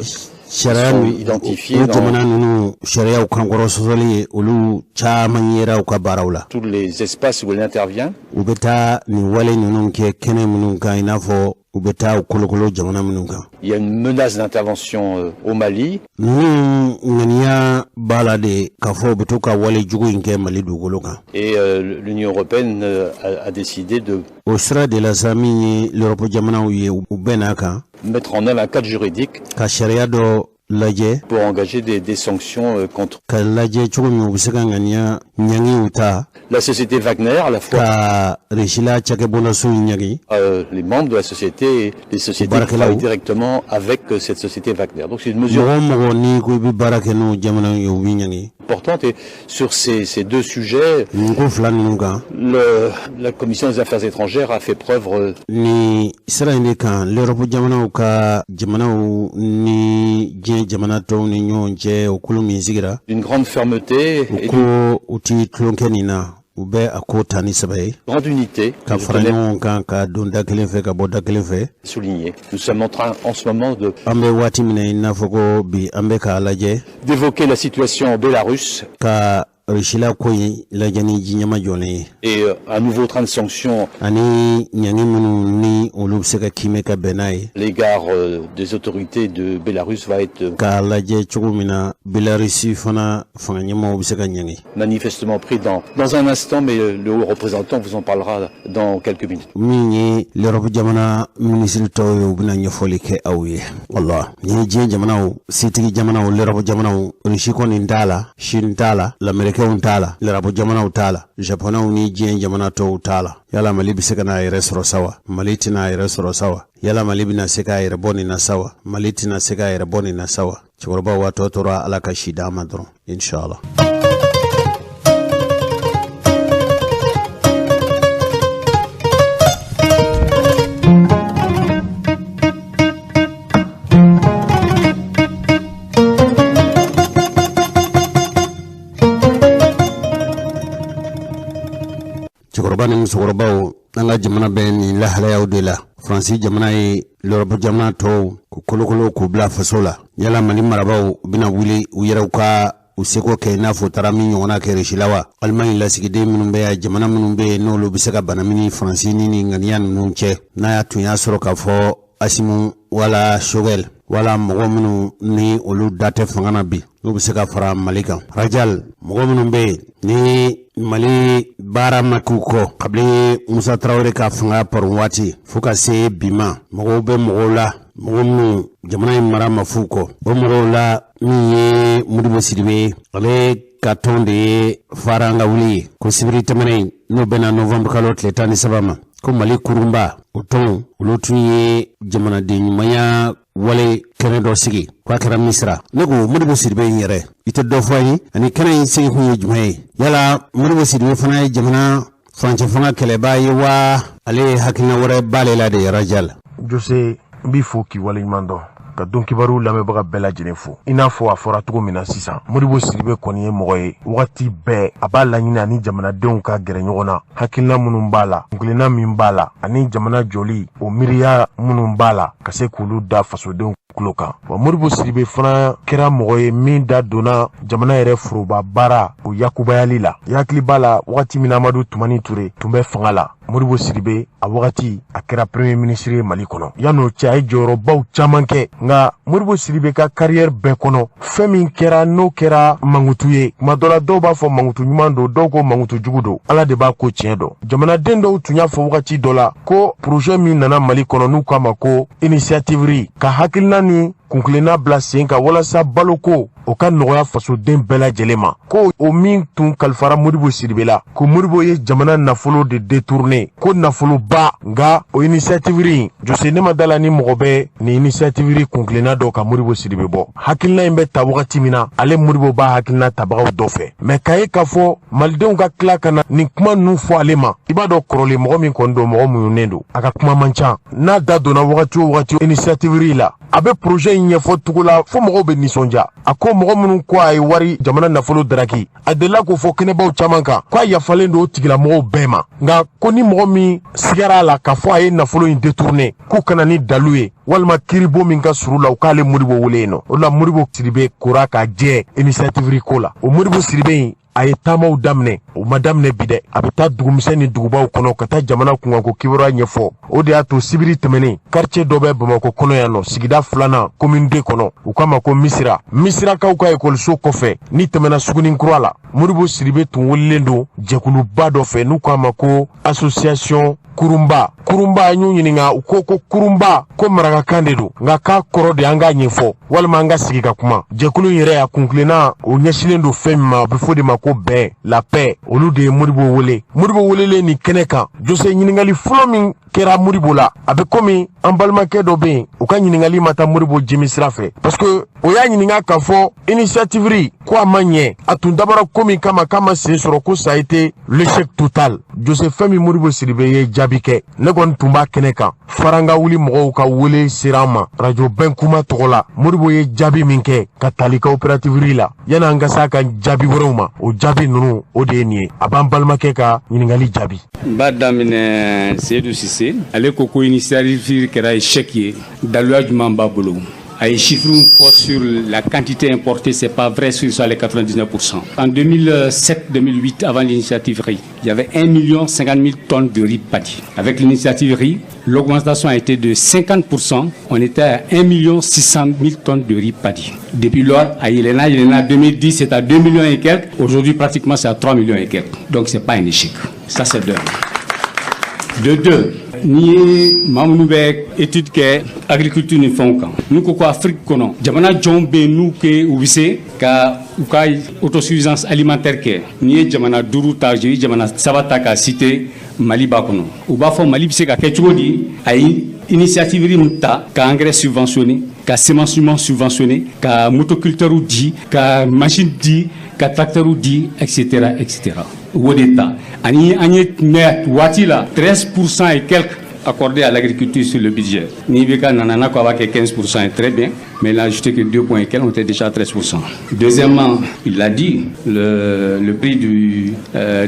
sariya sont ni identifiés o dans jamana ninnu sariyaw kankɔrɔ sɔsɔli ye, olu caman yera u ka baaraw la. tous les espaces où elle intervient. U bɛ taa nin wale ninnu kɛ kɛnɛ minnu kan, i n'a fɔ u bɛ taa u kolokolo jamana minnu kan. Il y a une menace d'intervention au Mali. Ninnu ŋaniya b'a la de k'a fɔ u bɛ to ka wale jugu in kɛ Mali dugukolo kan. Et l'Union européenne a décidé de O sira de la sa, min ye l'Europe jamanaw ye, u bɛɛ n'a kan mettre en œuvre un cadre juridique ka sariya dɔ lajɛ pour engager des sanctions contre ka lajɛ cogo min u bɛ se ka ŋaniya ɲangiw ta la société Wagner, à la fois ka Russie cakɛbondaso in ɲangi les membres de la société et les sociétés qui travaillent directement avec cette société Wagner. Donc c'est une mesure mɔgɔ o mɔgɔ n'i ko i bɛ baara kɛ n'o jamanaw ye, u bɛ ɲangi. importante. Et sur ces deux sujets, nin ko fila ninnu kan, la Commission des affaires étrangères a fait preuve nin sira in de kan, l'Europe jamanaw ka jamanaw ni diɲɛ jamana tɔw ni ɲɔgɔn cɛ, o kulu min sigira, d'une grande fermeté u et ko u ti tulonkɛ nin na, u bɛ a ko ta ni sɛbɛ ye, d'une grande unité ka que je fara tenais ɲɔgɔn kan, ka don da kelen fɛ, ka bɔ da kelen fɛ. à souligner. Nous sommes en train en ce moment de An bɛ waati min na i n'a fɔ ko bi, an bɛ k'a lajɛ d'évoquer la situation en Bélarus ka Russie ko in lajɛ ni ji ɲɛma jɔlen ye et un nouveau train de sanctions ani ɲangi minnu ni olu bɛ se ka kiimɛ ka bɛn n'a ye à l'égard des autorités de Bélarus va être k'a lajɛ cogo min na Belarus fana fanga ɲɛmaaw bɛ se ka ɲangi. manifestement pris dans un instant, mais le haut représentant vous en parlera dans quelques minutes. Min ye l'Europe jamana minisiri tɔw ye, u bɛna ɲɛfɔli kɛ aw ye. Wala nin ye diɲɛ jamanaw, setigi jamanaw, l'Europe jamanaw. Russie kɔni t'a la, Chine t'a la, l'Américainw t'a la, l'Arabu jamanaw t'a la, Japonɛw ni diɲɛ jamana tɔw t'a la. Yala Mali bɛ se ka n'a yɛrɛ sɔrɔ sa wa? Mali tɛna a yɛrɛ sɔrɔ sa wa? Yala Mali bɛna se k'a yɛrɛ bɔ nin na sa wa? Mali tɛna se k'a yɛrɛ bɔ nin na sa wa? Cɛkɔrɔba wa tɔ tora, Ala ka si d'an ma dɔrɔn, inshallah. Cɛkɔrɔba ni musokɔrɔbaw, an ka jamana bɛ nin lahalayaw de la. Faransi jamana ye l'Europe jamana tɔw k'u kolokolo k'u bila faso la. Yala Mali marabaaw bɛna wuli u yɛrɛw ka u seko kɛ i n'a fɔ u taara min ɲɔgɔnna kɛ Russie la wa? Alimaɲi lasigiden minnu bɛ yan, jamana minnu bɛ yen n'olu bɛ se ka banamini Faransi ni nin ŋaniya ninnu cɛ, n'a y'a tun y'a sɔrɔ k'a fɔ Assimi wala Choguel wala mɔgɔ minnu ni olu da tɛ fanga na bi, n'u bɛ se ka fara Mali kan. Rajal, mɔgɔ minnu bɛ yen ni Mali baara ma k'u kɔ kabini Musa Tarawele ka fanga paron waati fo ka se bi ma, mɔgɔw bɛ mɔgɔw la, mɔgɔ minnu jamana in mara ma f'u kɔ, o mɔgɔw la min ye Modibo Sidibe, ale ka tɔn de ye fara an ka wuli ye ko sibiri tɛmɛnen, n'o bɛnna novembre kalo tile 13 ma, ko Mali kurunba, o tɔn olu tun ye jamanaden ɲumanya wale kɛnɛ dɔ sigi k'a kɛra Misira. Ne ko Modibo Sidibe in yɛrɛ, i tɛ dɔ fɔ an ye ani kɛnɛ in sigi kun ye jumɛn ye? Yala Modibo Sidibe fana ye jamana furancɛ fanga kɛlɛbaa ye wa, ale ye hakilina wɛrɛ b'ale la de? Rajal. Jose, n b'i fo k'i waleɲuman dɔn, ka don kibaru lamɛnbaga bɛɛ lajɛlen fo. I n'a fɔ a fɔra cogo min na sisan, Modibo Sidibe kɔni ye mɔgɔ ye, wagati bɛɛ a b'a laɲini ani jamanadenw ka gɛrɛ ɲɔgɔn na, hakilina minnu b'a la, kunkilenna min b'a la, ani jamana jɔli o miiriya minnu b'a la, ka se k'olu da fasodenw tulo kan. Wa Modibo Sidibe fana kɛra mɔgɔ ye min da donna jamana yɛrɛ foroba baara o yakubayali la. I hakili b'a la, wagati min Amadu Tumani Ture tun bɛ fanga la, Modibo Sidibe a wagati a kɛra premier ministre ye Mali kɔnɔ. Yan'o cɛ, a ye jɔyɔrɔbaw caman kɛ. Nka Modibo Sidibe ka carrière bɛɛ kɔnɔ, fɛn min kɛra n'o kɛra mankutu ye, tuma dɔ la dɔw b'a fɔ mankutu ɲuman don, dɔw ko mankutu jugu don, Ala de b'a ko tiɲɛ dɔn. Jamanaden dɔw tun y'a fɔ wagati dɔ la ko projet min nana Mali kɔnɔ, n'u k'a ma ko initiative, ka hakilina ni kunkilenna bila sen kan walasa baloko o ka nɔgɔya fasoden bɛɛ lajɛlen ma, ko o min tun kalifara Modibo Sidibe la, ko Modibo ye jamana nafolo de détourné, ko nafoloba. Nka o initiative in, Jose, ne ma da la ni mɔgɔ bɛ nin initiative kunkilenna dɔ ka Modibo Sidibe bɔ. Hakilina in bɛ ta wagati min na, ale Modibo b'a hakilina tabagaw dɔ fɛ, mɛ k'a ye k'a fɔ malidenw ka tila ka na nin kuma ninnu fɔ ale ma, i b'a dɔn kɔrɔlen mɔgɔ min kɔni don, mɔgɔ muɲunen don, a ka kuma man ca. N'a da donna wagati o wagati initiative la, a bɛ projet in ɲɛfɔ cogo la fo mɔgɔw bɛ nisɔndiya. A ko mɔgɔ minnu ko a ye wari jamana nafolo daraki, a delila k'o fɔ kɛnɛbaw caman kan ko a yafalen don o tigilamɔgɔw bɛɛ ma, nka ko ni mɔgɔ min sigara a la k'a fɔ a ye nafolo in détourné, k'u kana ni dalu ye walima kiiribo min ka surun la, u k'ale Modibo wele yen nɔ. O la Modibo Sidibe kora ka jɛ initiative ko la. O Modibo Sidibe in, a ye taamaw daminɛ, o ma daminɛ bi dɛ. A bɛ taa dugumisɛn ni dugubaw kɔnɔ ka taa jamana kunkanko kibaruya ɲɛfɔ. O de y'a to sibiri tɛmɛnen, quartier dɔ bɛ Bamakɔ kɔnɔ yan nɔ, sigida filanan, commune 2 kɔnɔ, u k'a ma ko Misira, Misirakaw ka ekɔliso kɔfɛ, ni tɛmɛna Sugunikura la, Modibo Sidibe tun welelen don jɛkuluba dɔ fɛ n'u k'a ma ko association Kurunba. Kurunba, an y'u ɲininka, u ko ko kurunba ko marakakan de don, nka k'a kɔrɔ de an k'a ɲɛfɔ walima an ka sigi ka kuma. Jɛkulu in yɛrɛ, a kunkilenna, o ɲɛsinnen don fɛn min ma, a bɛ fɔ de ma ko bɛn, la paix. Olu de ye Modibo wele. Modibo welelen nin kɛnɛ kan, Jose, ɲininkali fɔlɔ min kɛra Modibo la, a bɛ komi an balimakɛ dɔ bɛ yen, u ka ɲininkali ma taa Modibo jimi sira fɛ, parce que o y'a ɲininka k'a fɔ initiative riz ko a ma ɲɛ, a tun dabɔra ko min kama k'a ma sen sɔrɔ, ko ça a été l'échec total. Jose, fɛn min Modibo Sidibe ye jaabi kɛ, ne kɔni tun b'a kɛnɛ kan, faranga wuli mɔgɔw ka wele sera an ma radio Bɛn Kuma tɔgɔ la. Modibo ye jaabi min kɛ ka tali kɛ coopérative riz la, yanni an ka s'a ka jaabi wɛrɛw ma, o jaabi ninnu, o de ye nin ye. A b'an balimakɛ ka ɲininkali jaabi. N b'a daminɛ Seydou Cissé. Ale ko ko initiative kɛra échec ye. Daluya jumɛn b'a bolo? A ye chiffre fɔ sur la quantité importée, c'est pas vrai sur ça, les 99%. En 2007-2008, avant l'initiative riz, il y avait 1 million 50 000 tonnes de riz paddy. Avec l'initiative riz, l'augmentation a été de 50%. On était à 1 million 600 000 tonnes de riz paddy. Depuis lors, a yɛlɛnna, yɛlɛnna, 2010, c'est à 2 millions et quelques. Aujourd'hui, pratiquement, c'est à 3 millions et quelques. Donc, c'est pas un échec. Ça, c'est d'un. De deux, n'i ye maa minnu bɛ étude kɛ agriculture ni fɛnw kan, n'u ko ko Afrique kɔnɔ jamana jɔnw bɛ yen n'u ke u bɛ se ka u ka autosuffisance alimentaire kɛ, n'i ye jamana duuru ta, je ye jamana saba ta k'a citer, Mali b'a kɔnɔ. U b'a fɔ Mali bɛ se ka kɛ cogo di? A ye initiative min ta ka engrais subventionné, ka semence ɲuman subventionné, ka motoculteur di, ka machine di, ka tracteur di, etc., etc. O de ta ani an ye mɛ waati la 13% et quelques accordé à l'agriculture sur le budget. Ni IBK nana n'a ko a b'a kɛ 15% est très bien, mais il a ajouté que 2 points et quelques, on était déjà à 13%. Deuxièmement, il l'a dit, le prix du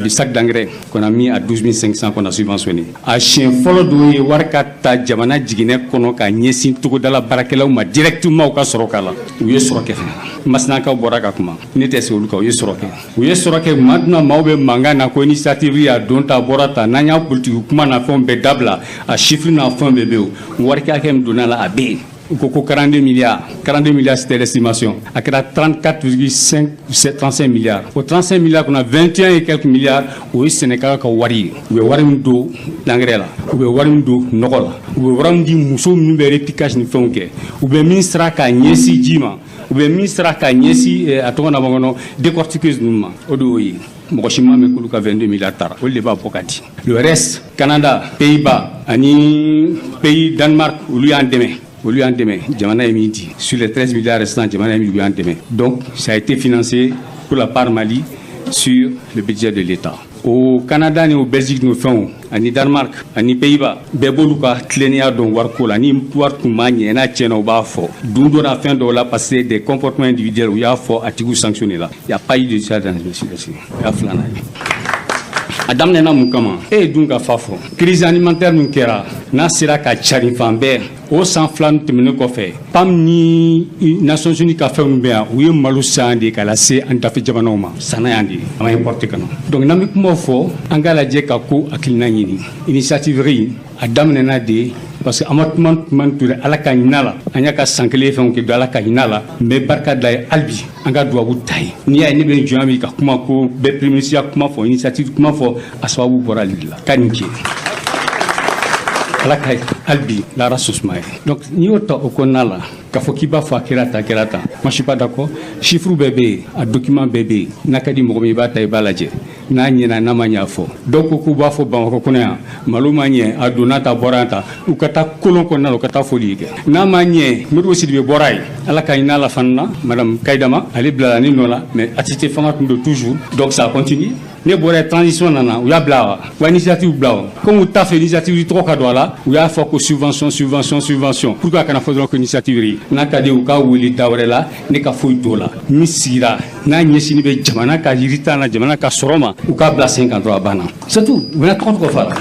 sac d'engrais qu'on a mis à 12 500, qu'on a subventionné. A siɲɛ fɔlɔ dun ye wari ka ta jamana jiginɛ kɔnɔ ka ɲɛsin togodala baarakɛlaw ma directement u ka sɔrɔ k'a la. U ye sɔrɔ kɛ fana. Masinakaw bɔra ka kuma. Ne tɛ se olu kan, u ye sɔrɔ kɛ. U ye sɔrɔ kɛ maa dun maaw bɛ mankan na ko initiative y'a don ta bɔra ta n'an y'a politique kuma na fɛnw bɛɛ dabila, a chiffre n'a fɛn bɛɛ bɛ yen. Wari hakɛ min donna la, a bɛ yen. U ko ko 42 milliards. 42 milliards, c'était l'estimation. A kɛra 34,5 35 milliards. O 35 milliards kɔnɔ, 21 et quelques milliards, o ye Sénégal ka wari ye. U bɛ wari min don engrais la, u bɛ wari min don nɔgɔ la, u bɛ wari min di muso minnu bɛ repiquage ni fɛnw kɛ, u bɛ min sara k'a ɲɛsin ji ma, u bɛ min sara k'a ɲɛsin a tɔgɔ na bɔ kɔnɔ décortiqueuse ninnu ma, o de y'o ye. Mɔgɔ si ma mɛn k'olu ka 22 milliards taara, olu de b'a bɔ ka di. Le reste, Canada, Pays-Bas ani pays Danemark, olu y'an dɛmɛ. Olu y'an dɛmɛ, jamana ye min di sur les 13 milliards restants, jamana ye min, olu y'an dɛmɛ. Donc ça a été financé pour la part Mali sur le budget de l'État. O Canada ni o Belgique ni o fɛnw ani Danemark ani Pays-Bas, bɛɛ b'olu ka tilennenya dɔn wariko la. Ni wari tun ma ɲɛ, n'a tiɲɛna, u b'a fɔ dun dɔ la fɛn dɔw la, parce que des comportements individuels, u y'a fɔ, a tigiw sanctionné la. Y a pas eu de ça dans le dossier. O y'a filanan ye. A daminɛna mun kama? E ye dun ka fa fɔ crise alimentaire min kɛra, n'a sera ka cari fan bɛɛ, o san 2 tɛmɛnen kɔfɛ, PAM ni Nations Unies ka fɛnw bɛ yan, u ye malo san de ka lase an dafɛ jamanaw ma, sanna yan de, a ma importer ka na. Donc n'an bɛ kuma fɔ, an k'a lajɛ ka ko hakilina ɲini. Initiative riz, a daminɛna de parce que Amadou Tumani Ture, Ala ka ɲin'a la, an y'a ka san kelen fɛnw kɛ don, Ala ka ɲin'a la. N bɛ barika da ye hali bi, an ka dubabu ta ye. N'i y'a ye ne bɛ jɔnya min ka kuma ko bɛɛ premier ministre kuma fɔ, initiative kuma fɔ, a sababu bɔra ale de la ka nin kɛ. Ala ka hali bi lara sosuma ye. Donc n'i y'o ta o kɔnɔna la k'a fɔ k'i b'a fɔ a kɛra tan, a kɛra tan, moi je suis pas d'accord. Chiffre bɛɛ bɛ yen, a document bɛɛ bɛ yen. N'a ka di mɔgɔ min, i b'a ta, i b'a lajɛ, n'a ɲɛna, n'a ma ɲɛ, a fɔ. Dɔw ko k'u b'a fɔ Bamakɔ kɔnɔ yan, malo ma ɲɛ, a donna ta, bɔra yan ta, u ka taa kolon kɔnɔna la, u ka taa foli kɛ. N'a ma ɲɛ, Modibo Sidibe bɔra yen, Ala ka hinɛ la fana na, madame Kayidama, ale bilala ne nɔ la, mais ATT fanga tun don toujours, donc ça a continué. Ne bɔra, transition nana, u y'a bila wa, wa initiative bila wa. Comme u t'a fɛ initiative tɔgɔ ka don a la, u y'a fɔ ko subvention, subvention, subvention, pour que a kana fɔ dɔrɔn ko initiative riz. N'a ka di, u k'a wele da wɛrɛ la, ne ka foyi t'o la. Min sigira n'a ɲɛsinni bɛ jamana ka yirita na, jamana ka sɔrɔ ma, u k'a bila sen kan dɔrɔn, a banna, c'est tout. U bɛna tɔgɔ tɔgɔ fa la,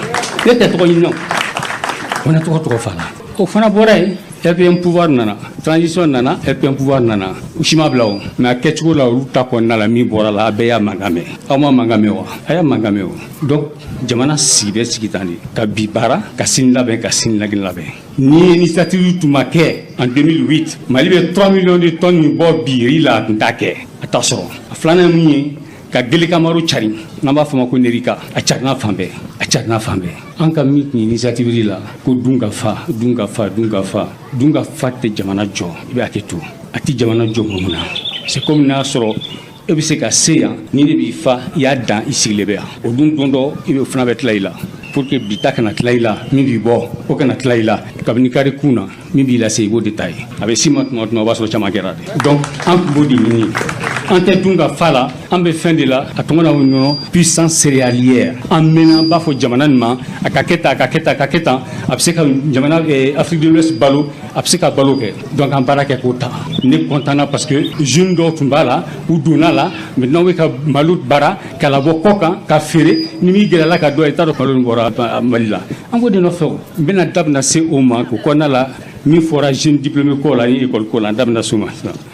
ne tɛ tɔgɔ ɲini na, u bɛna tɔgɔ tɔgɔ fa la. O fana bɔra yen, RPM pouvoir nana, transition nana, RPM pouvoir nana, u si ma bila o, mais a kɛcogo la, olu ta kɔnɔna la, min bɔra la, a bɛɛ y'a mankan mɛn. Aw ma mankan mɛn wa? A y'a mankan mɛn o. Donc jamana sigi bɛ sigi tan de ka bi baara, ka sini labɛn, ka sini lagin labɛn. Ni initiative tun ma kɛ en 2008, Mali bɛ 3 millions de tonnes min bɔ bi riz la, a tun t'a kɛ, a t'a sɔrɔ. A filanan ye mun ye? Ka gelekamaro cari, n'an b'a fɔ ma ko nerika, a carina fan bɛɛ, a carina fan bɛɛ. An ka min tun initiative la ko dun ka fa, dun ka fa, dun ka fa, dun ka fa tɛ jamana jɔ. I bɛ hakɛ to, a tɛ jamana jɔ mun na? C'est comme n'a sɔrɔ e bɛ se ka se yan, ni ne b'i fa, i y'a dan, i sigilen bɛ yan. O dun, don dɔ i bɛ fana bɛ tila i la. Pour que bi ta kana tila i la, min b'i bɔ o kana tila i la, kabini kari kun na min b'i lase, i b'o de ta ye. A bɛ s'i ma tuma o tuma, o b'a sɔrɔ caman kɛra de. Donc an tun b'o de ɲini. An tɛ dun ka fa la, an bɛ fɛn de la, a tɔgɔ na ɲɔgɔn puissance céréalière. An mɛnna, an b'a fɔ jamana nin ma, a ka kɛ tan, a ka kɛ tan, a ka kɛ tan, a bɛ se ka jamana Afrique de l'Ouest balo, a bɛ se ka balo kɛ. Donc an baara kɛ k'o ta. Ne content na parce que jeune dɔw tun b'a la, u donna la. Maintenant u bɛ ka malo baara k'a labɔ kɔ kan ka feere. Ni min gɛlɛyala ka dɔn, i t'a dɔn malo nin bɔra Mali la. An b'o de nɔfɛ. O n bɛna da bɛna se o ma o kɔnɔna la. Min fɔra jeune diplômé ko la ni école ko la, an da bɛna s'o ma.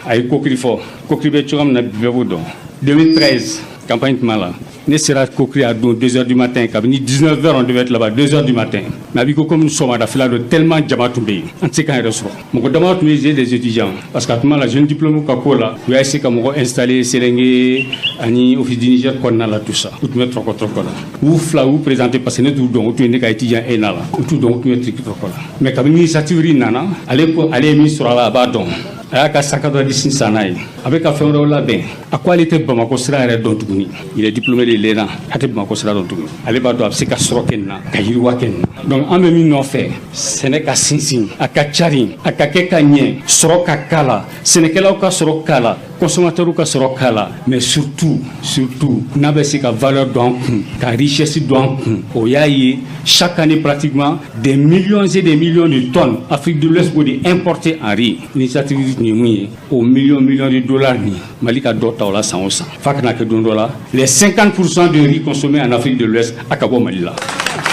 A ye Kokiri fɔ. Kokiri bɛ cogoya min na bi, bɛɛ b'o dɔn. 2013 campagne tuma la, ne sera Kokiri a don 2 heures du matin. Kabini 19 heures, on devait être là-bas 2 heures du matin, mais a b'i ko comme sɔgɔmadafɛla don, tellement jama tun bɛ yen, an tɛ se k'an yɛrɛ sɔrɔ. Mɔgɔ dama tun bɛ yen, des étudiants, parce que a tuma la jeune diplômé ka ko la, u y'a essayer ka mɔgɔ installer Sélingué ani office du Niger kɔnɔna la, tout ça. U tun bɛ tɔrɔkɔ tɔrɔkɔ la. U fila u présenté parce que ne t'u dɔn, u tun ye ne ka étudiant ENA la, u t'u dɔn, u tun bɛ tɔrɔkɔ la. Mais kabini initiative nana, ale ko ale ye min sɔrɔ a la, a b'a dɔn. A y'a ka 190 san n'a ye, a bɛ ka fɛn wɛrɛw labɛn. A ko ale tɛ Bamakɔ sira yɛrɛ dɔn tuguni. Il est diplômé de l'ENA, a tɛ Bamakɔ sira dɔn tuguni. Ale b'a dɔn a bɛ se ka sɔrɔ kɛ nin na, ka yiriwa kɛ nin na. Donc an bɛ min nɔfɛ, sɛnɛ ka sinsin, a ka cari, a ka kɛ ka ɲɛ, sɔrɔ ka k'a la, sɛnɛkɛlaw ka sɔrɔ k'a la, consommateurs ka sɔrɔ k'a la, mais surtout, surtout n'a bɛ se ka valeur don an kun, ka richesse don an kun. O y'a ye, chaque année, pratiquement des millions et des millions de tonnes, Afrique de l'Ouest b'o de importer en riz. Initiative tun ye mun ye? O millions millions de dollars nin, Mali ka dɔ ta o la san o san, f'a kana kɛ don dɔ la les 50% de riz consommé en Afrique de l'Ouest a ka bɔ Mali la.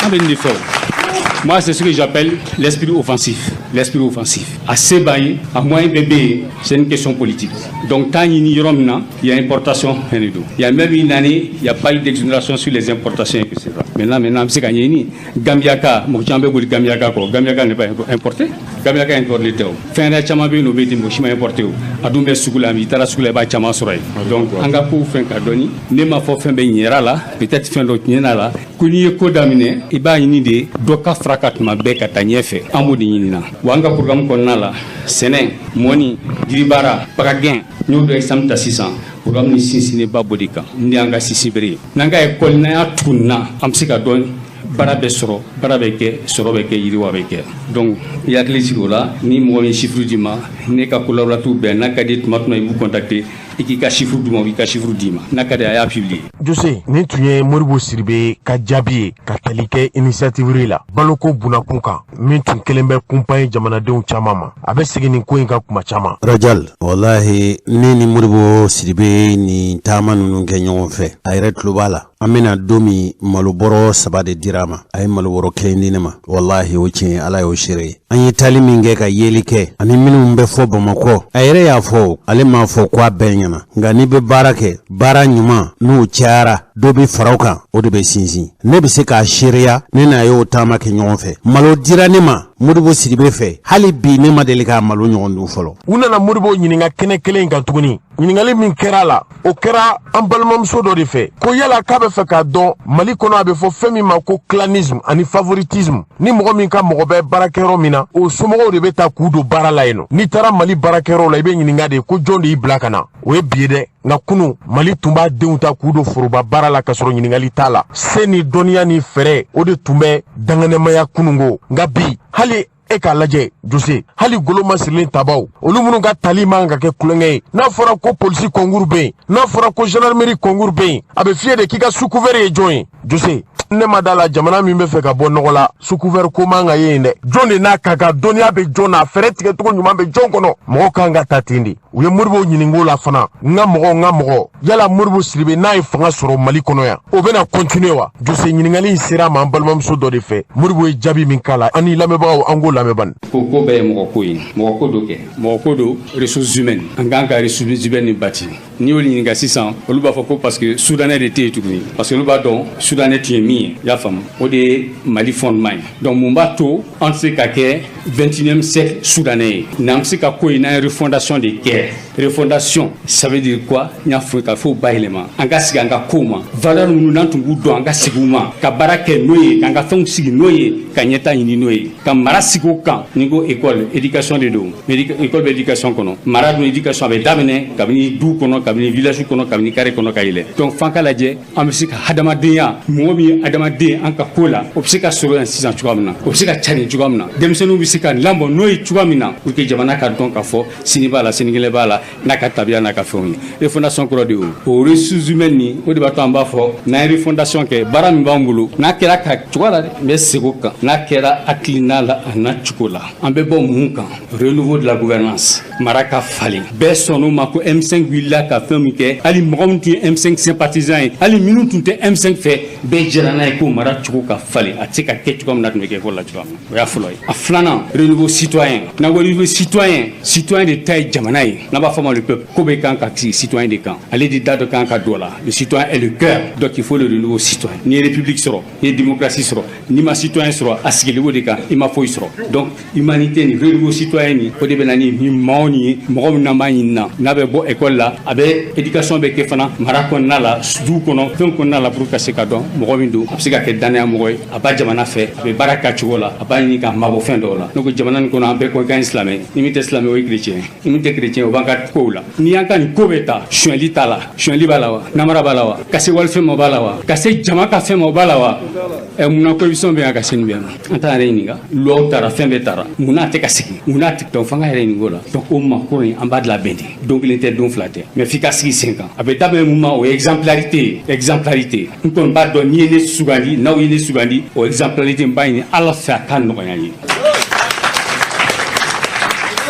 An bɛ nin de fɛ. O moi, c'est ce que j'appelle l'esprit offensif. L'esprit offensif. A se b'an ye, a moyen bɛɛ bɛ yen, c'est une question politique. Donc, tant ɲini yɔrɔ min na, il y a importation fɛn de don. Il y a même une année, il n'y a pas eu d'exonération sur les importations, etc. Maintenant, maintenant, an bɛ se ka ɲɛɲini. Gambiaka, mɔgɔ caman bɛ boli Gambiaka kɔ. Gambiaka n'est pas importé. Gambiaka importé tɛ o. Fɛn wɛrɛ caman bɛ yen nɔ, o bɛ ten, mɔgɔ si ma importé o. A dun bɛ sugu la, i taara sugu la, i b'a caman sɔrɔ yen. Donc, an ka kow fɛn ka dɔɔni. Ne m'a fɔ fɛn bɛɛ ɲɛra la, peut-être fɛn dɔ tiɲɛna la. Ko n'i ye ko daminɛ, i b'a ɲini de dɔ ka fara ka tuma bɛɛ ka taa ɲɛfɛ. An b'o de ɲini na. Wa an ka programme kɔnɔna la, sɛnɛ, mɔni, jiribaara, bagagɛn, n y'o dɔ exemple ta sisan. Programme ni sinsinnenba b'o de kan. Ni y'an ka sinsin bere ye, n'an ka école, n'an y'a tugu nin na, an bɛ se ka dɔn baara bɛ sɔrɔ, baara bɛ kɛ, sɔrɔ bɛ kɛ, yiriwa bɛ kɛ. Donc i hakili sigi o la. Ni mɔgɔ min chiffre d'i ma, ne ka collaborateur bɛɛ n'a ka di, tuma tuma i b'u contacter, i k'i ka chiffre d'u ma, u k'i ka chiffre d'i ma. N'a ka di, a y'a publier. Jose, nin tun ye Modibo Sidibe ka jaabi ye ka tali kɛ initiative la baloko bunakun kan, min tun kelen bɛ kunpan ye jamanadenw caman ma. A bɛ segin nin ko in ka kuma caman. Rajal, wallahi, ne ni Modibo Sidibe ni taama ninnu kɛ ɲɔgɔn fɛ, a yɛrɛ tulo b'a la. An bɛna don min, malobɔrɔ saba de dira a ma, a ye malobɔrɔ kelen di ne ma. Wallahi, o tiɲɛ, Ala y'o seere ye. An ye taali min kɛ ka yeli kɛ ani minnu bɛ fɔ Bamakɔ, a yɛrɛ y'a fɔ, ale m'a fɔ ko a bɛɛ ɲɛna. Nka n'i bɛ baara kɛ, baara ɲuman n'o cayara, dɔ bɛ fara o kan, o de bɛ sinsin. Ne bɛ se k'a seereya, ne n'a y'o taama kɛ ɲɔgɔn fɛ. Malo dira ne ma Modibo Sidibe fɛ, hali bi ne ma deli k'a malo ɲɔgɔn dun fɔlɔ. U nana Modibo ɲininka kɛnɛ kelen in kan tuguni. Ɲininkali min kɛra a la, o kɛra an balimamuso dɔ de fɛ, ko yala k'a bɛ fɛ k'a dɔn Mali kɔnɔ, a bɛ fɔ fɛn min ma ko clanisme ani favoritisme, ni mɔgɔ min ka mɔgɔ bɛ baarakɛyɔrɔ min na, o somɔgɔw de bɛ ta k'u don baara la yen nɔ. N'i taara Mali baarakɛyɔrɔ la, i bɛ ɲininka de ko jɔn de y'i bila ka na. O ye bi ye dɛ, nka kunu Mali tun b'a denw ta k'u don foroba baara la k'a sɔrɔ ɲininkali t'a la. Se ni dɔnniya ni fɛɛrɛ, o de tun bɛ danganɛmaya kunungo. Nka bi, hali e k'a lajɛ Jose, hali golo masirilen tabaw, olu minnu ka tali man ka kɛ kulonkɛ ye, n'a fɔra ko polisi concours bɛ yen, n'a fɔra ko gendarmerie concours bɛ yen, a bɛ f'i ye de k'i ka sous couvert ye jɔn ye. Jose, ne ma da la, jamana min bɛ fɛ ka bɔ nɔgɔ la, sous couvert ko man ka ye yen dɛ. Jɔn de n'a ka kan, dɔnniya bɛ jɔn na, fɛɛrɛ tigɛcogo ɲuman bɛ jɔn kɔnɔ, mɔgɔ kan ka ta ten de. U ye Modibo ɲininko la fana, n ka mɔgɔ, n ka mɔgɔ, yala Modibo Sidibe n'a ye fanga sɔrɔ Mali kɔnɔ yan, o bɛna continuer wa? Jose, ɲininkali in sera a ma an balimamuso dɔ de fɛ. Modibo ye jaabi min k'a la, an ni lamɛnbagaw, an k'o lamɛn bani. Ko ko bɛɛ ye mɔgɔ ko ye, mɔgɔ ko do kɛ, mɔgɔ ko do. Ressources humaines, an k'an ka ressources humaines ni bati. N'i y'olu ɲininka sisan, olu b'a fɔ ko parce que soudanais de tɛ yen tuguni, parce que olu b'a dɔn soudanais tun ye min ye. I y'a faamu, o de ye Mali fondement ye. Donc mun b'a to an tɛ se ka kɛ 21e siècle soudanais ye? N'an bɛ se ka ko ye, n'an ye refondation de kɛ. Refondation, ça veut dire quoi? N y'a fɔ ka fɔ bayɛlɛma, an ka sigi an ka kow ma, valeur minnu n'an tun b'u dɔn, an ka sigi u ma, ka baara kɛ n'o ye, k'an ka fɛnw sigi n'o ye, ka ɲɛta ɲini n'o ye, ka mara sigi o kan. N'i ko école, éducation de don. École bɛ éducation kɔnɔ, mara dun, éducation a bɛ daminɛ kabini du kɔnɔ, kabini village kɔnɔ, kabini carré kɔnɔ ka yɛlɛ. Donc f'an ka lajɛ an bɛ se ka hadamadenya, mɔgɔ min ye hadamaden an ka ko la, o bɛ se ka sɔrɔ yan sisan cogoya min na, o bɛ se ka cari cogoya min na, denmisɛnninw bɛ se ka lamɔ n'o ye cogoya min na, pour que jamana ka dɔn k'a fɔ sini b'a la, sinikɛnɛ b'a la, n'a ka tabiya n'a ka fɛnw ye. Refondation kɔrɔ de o ressources humaines nin, o de b'a to an b'a fɔ n'an ye refondation kɛ, baara min b'an bolo, n'a kɛra ka cogoya la dɛ, n bɛ segin o kan, n'a kɛra hakilina la, a n'a cogo la, an bɛ bɔ mun kan? Renouveau de la gouvernance, mara ka falen. Bɛɛ sɔnn'o ma ko M5 wulila ka fɛn min kɛ, hali mɔgɔ min tun ye M5 sympathisant ye, hali minnu tun tɛ M5 fɛ, bɛɛ jɛra n'a ye ko mara cogo ka falen. A tɛ se ka kɛ cogoya min na, tun bɛ kɛ fɔlɔ la cogoya min na, o y'a fɔlɔ ye. A filanan, renouveau citoyen. N'an ko renouveau citoyen, citoyen de ta ye jamana ye, n'an b'a fɔ ma le peuple, ko bɛ kan ka sigi citoyen de kan, ale de da dɔ kan ka don a la. Le citoyen est le cœur, donc il faut le renouveau citoyen. N'i ye république sɔrɔ, n'i ye démocratie sɔrɔ, n'i ma citoyen sɔrɔ a sigiliko de kan, i ma foyi sɔrɔ. Donc humanité ni renouveau citoyen ni, o de bɛ na ni maaw ni mɔgɔ min n'an b'a ɲini na, n'a bɛ bɔ école la, a bɛ éducation bɛ kɛ fana mara kɔnɔna la, du kɔnɔ, fɛn kɔnɔna la, pour ka se ka dɔn mɔgɔ min don, a bɛ se ka kɛ danaya mɔgɔ ye, a b'a jamana fɛ, a bɛ baara kɛ cogo la, a b'a ɲini k'a mabɔ fɛn dɔw la. Ne ko jamana nin kɔnɔ, an bɛɛ ko k'an ye silamɛ. Ni min tɛ silamɛ, o ye chrétien. Ni min tɛ chrétien, o b'an ka kow la. N'i y'an ka nin ko bɛ ta, sonyali t'a la, sonyali b'a la wa, namara b'a la wa, ka se walifɛn ma o b'a la wa, ka se jama ka fɛn ma o b'a la wa. Ɛ, munna corruption bɛ yan ka se nin bɛɛ ma? An t'an yɛrɛ ɲininka. Loi taara, fɛn bɛɛ taara, munna a tɛ ka segin? Munna a tɛ? Donc f'an ka yɛrɛ ɲininka o la. Donc o makoro in, an b'a labɛn de, don kelen tɛ, don fila tɛ, mais f'i ka sigi sen kan. A bɛ daminɛ mun ma? O ye exemplarité ye. Exemplarité, n kɔni b'a dɔn, n'i ye ne sugandi, n'aw ye ne sugandi, o exemplarité, n b'a ɲini Ala fɛ a ka nɔgɔya n ye.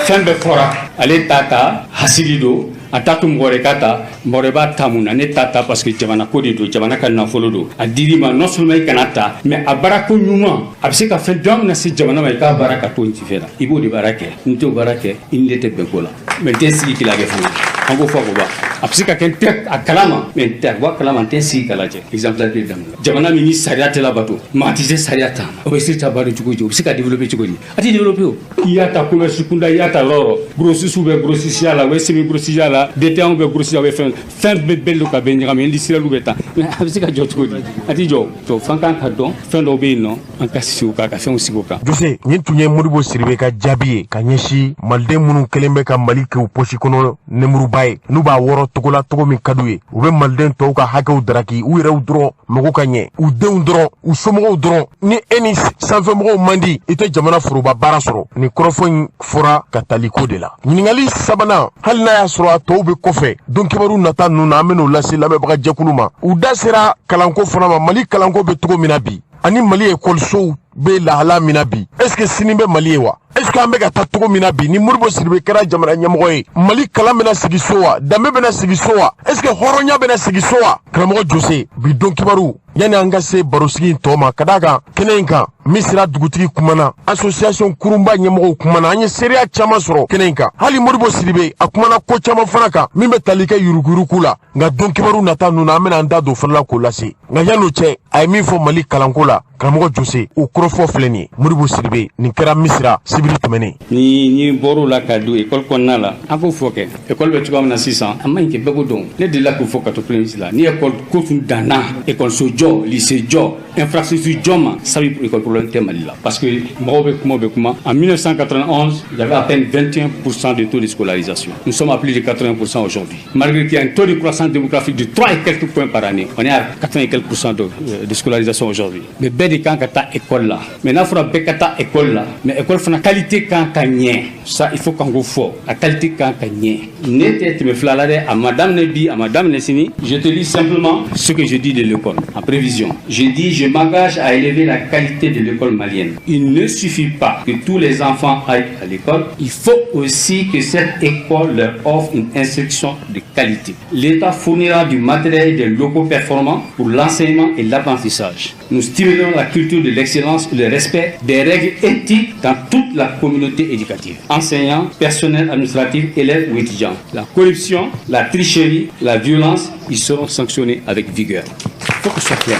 Fɛn bɛɛ fɔra, ale ta ta hasidi don, a t'a to mɔgɔ wɛrɛ ka ta, mɔgɔ wɛrɛ b'a ta mun na? Ne ta ta parce que jamana ko de don, jamana ka nafolo don. A dir'i ma, non seulement i kana ta, mais a baara ko ɲuman, a bɛ se ka fɛn jɔn min se jamana ma, i k'a baara ka to n fɛ la, i b'o de baara kɛ. N t'o baara kɛ, i ni ne tɛ bɛn ko la, mais n tɛ sigi k'i lajɛ fana. An ko fɔ ko ban, a bɛ se ka kɛ n tɛ a kalama, mais n tɛ a bɔ a kalama, n tɛ sigi k'a lajɛ. Exemplarité daminɛ. Jamana min ni sariya tɛ labato, maa tɛ se sariya ta, o bɛ se ta baara cogo di? O bɛ se ka développer cogo di? A tɛ développer. O i y'a ta commerce kunda, i y'a ta yɔrɔ o yɔrɔ, grossiste bɛ grossiste la, u bɛ semi grossiste la, détaillant bɛ grossiste la, u bɛ fɛn fɛn bɛɛ bɛɛ don ka bɛɛ ɲagami, industriel bɛ taa, mais a bɛ se ka jɔ cogo di? A tɛ jɔ. Donc f'an kan ka dɔn fɛn dɔw bɛ yen nɔ, an ka sigi o kan, ka fɛnw sigi o kan. Jose, nin tun ye Modibo Sidibe ka jaabi ye ka ɲɛsin maliden minnu kɛlen bɛ ka Mali kɛ u posi kɔnɔ nemuruba ye, n'u b'a wɔrɔ togo la togo min ka d'u ye, u bɛ maliden tɔw ka hakɛw daraki, u yɛrɛw dɔrɔn mago ka ɲɛ, u denw dɔrɔn, u somɔgɔw dɔrɔn. Ni e ni sanfɛmɔgɔw man di, i tɛ jamana foroba baara sɔrɔ. Nin kɔrɔfɔ in fɔra ka taliko de la. Ɲininkali sabanan, hali n'a y'a sɔrɔ a tɔw bɛ kɔfɛ, don kibaru nata ninnu na, an bɛn'o lase lamɛnbaga jɛkulu ma. U da sera kalanko fana ma, Mali kalanko bɛ cogo min na bi, ani Mali ekɔlisow bɛ lahala min na bi. Est ce que sini bɛ Mali ye wa? Est ce que an bɛ ka taa cogo min na bi, ni Modibo Sidibe kɛra jamana ɲɛmɔgɔ ye, Mali kalan bɛna sigi so wa? Danbe bɛna sigi so wa? Est ce que hɔrɔnya bɛna sigi so wa? Karamɔgɔ Jose, bi don kibaru, yanni an ka se barosigi in tɔ ma, ka d'a kan kɛnɛ in kan, Misira dugutigi kumana, association kurunba ɲɛmɔgɔw kumana, an ye seereya caman sɔrɔ kɛnɛ in kan. Hali Modibo Sidibe a kumana ko caman fana kan min bɛ tali kɛ yuruguyurugu la. Nka don kibaru nata ninnu na, an bɛna an da don fana la k'o lase. Nka yan'o cɛ, a ye min fɔ Mali kalanko la, karamɔgɔ Jose, o kɔrɔfɔ filɛ nin ye. Modibo Sidibe, nin kɛra Misira sibiri tɛmɛnen. Ni bɔr'o la ka don école kɔnɔna la, an k'o fɔ kɛ école bɛ cogoya min na sisan, a man ɲi kɛ, bɛɛ k'o dɔn. Ne delila k'o fɔ ka to premier la, ni école ko tun danna école so jɔ, lycée jɔ, infrastructure jɔ ma, sabu école problème tɛ Mali la, parce que mɔgɔw bɛ kuma, bɛ kuma. En 1991, il y avait à peine 21% de taux de scolarisation. Nous sommes à plus de 80% aujourd'hui, malgré qu'il y a un taux de croissance démographique de 3 et quelques points par année. On est à 80 et quelques pourcents de scolarisation aujourd'hui. Mais bɛɛ de kan ka taa école la. Mais n'a fɔra bɛɛ ka taa école la, mais école fana qualité kan ka ɲɛ. Ça, il faut qu'an k'o fɔ, a qualité kan ka ɲɛ. Ne tɛ tɛmɛ fila la dɛ, a ma daminɛ bi, a ma daminɛ sini. Je te dis simplement ce que je dis de l'école en prévision. Je dis, je m'engage à élever la qualité de l'école malienne. Il ne suffit pas que tous les enfants aillent à l'école, il faut aussi que cette école leur offre une instruction de qualité. L'État fournira du matériel et des locaux performants pour l'enseignement et l'apprentissage. Nous stimulerons la culture de l'excellence et le respect des règles éthiques dans toute la communauté éducative. Enseignants, personnel administratif, élèves ou étudiants. La corruption, la tricherie, la violence, ils seront sanctionnés avec vigueur. Il faut que ce soit clair.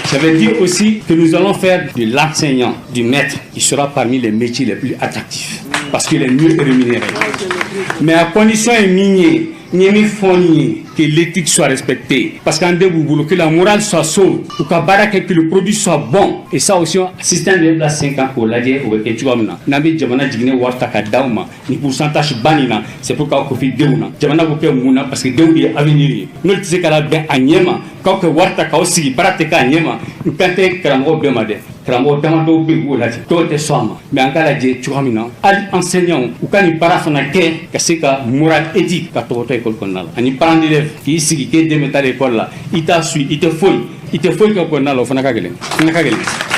Ça veut dire aussi que nous allons faire de l'enseignant, du maître, qui sera parmi les métiers les plus attractifs. parce qu'il est mieux rémunéré. Mais à condition ye min ye, n ye min fɔ nin ye, que l'éthique soit respectée, parce qu'an den b'u bolo, que la morale soit sauve, u ka baara kɛ, que le produit soit bon. Et ça aussi, système bɛ bila sen kan k'o lajɛ, o bɛ kɛ cogoya min na. N'an bɛ jamana jiginɛ wari ta ka d'aw ma ni pourcentage ba nin na, c'est pour k'aw profiter denw na. Jamana b'o kɛ mun na? Parce que denw de ye avenir ye. N'olu tɛ se ka labɛn a ɲɛ ma, k'aw kɛ wari ta k'aw sigi, baara tɛ k'a ɲɛ ma. N kan tɛ karamɔgɔ bɛɛ ma dɛ, karamɔgɔ damadɔw bɛ yen, u b'o lajɛ, dɔw tɛ sɔn a ma. Mais an k'a lajɛ cogoya min na, hali enseignants u ka nin baara fana kɛ ka se ka moral, éthique ka tɔgɔtɔ école kɔnɔna la. Ani parent d'élève k'i sigi k'e den bɛ taa l'école la, i t'a suit, i tɛ foyi, i tɛ foyi kɛ kɔnɔna la, o fana ka gɛlɛn, o fana ka gɛlɛn.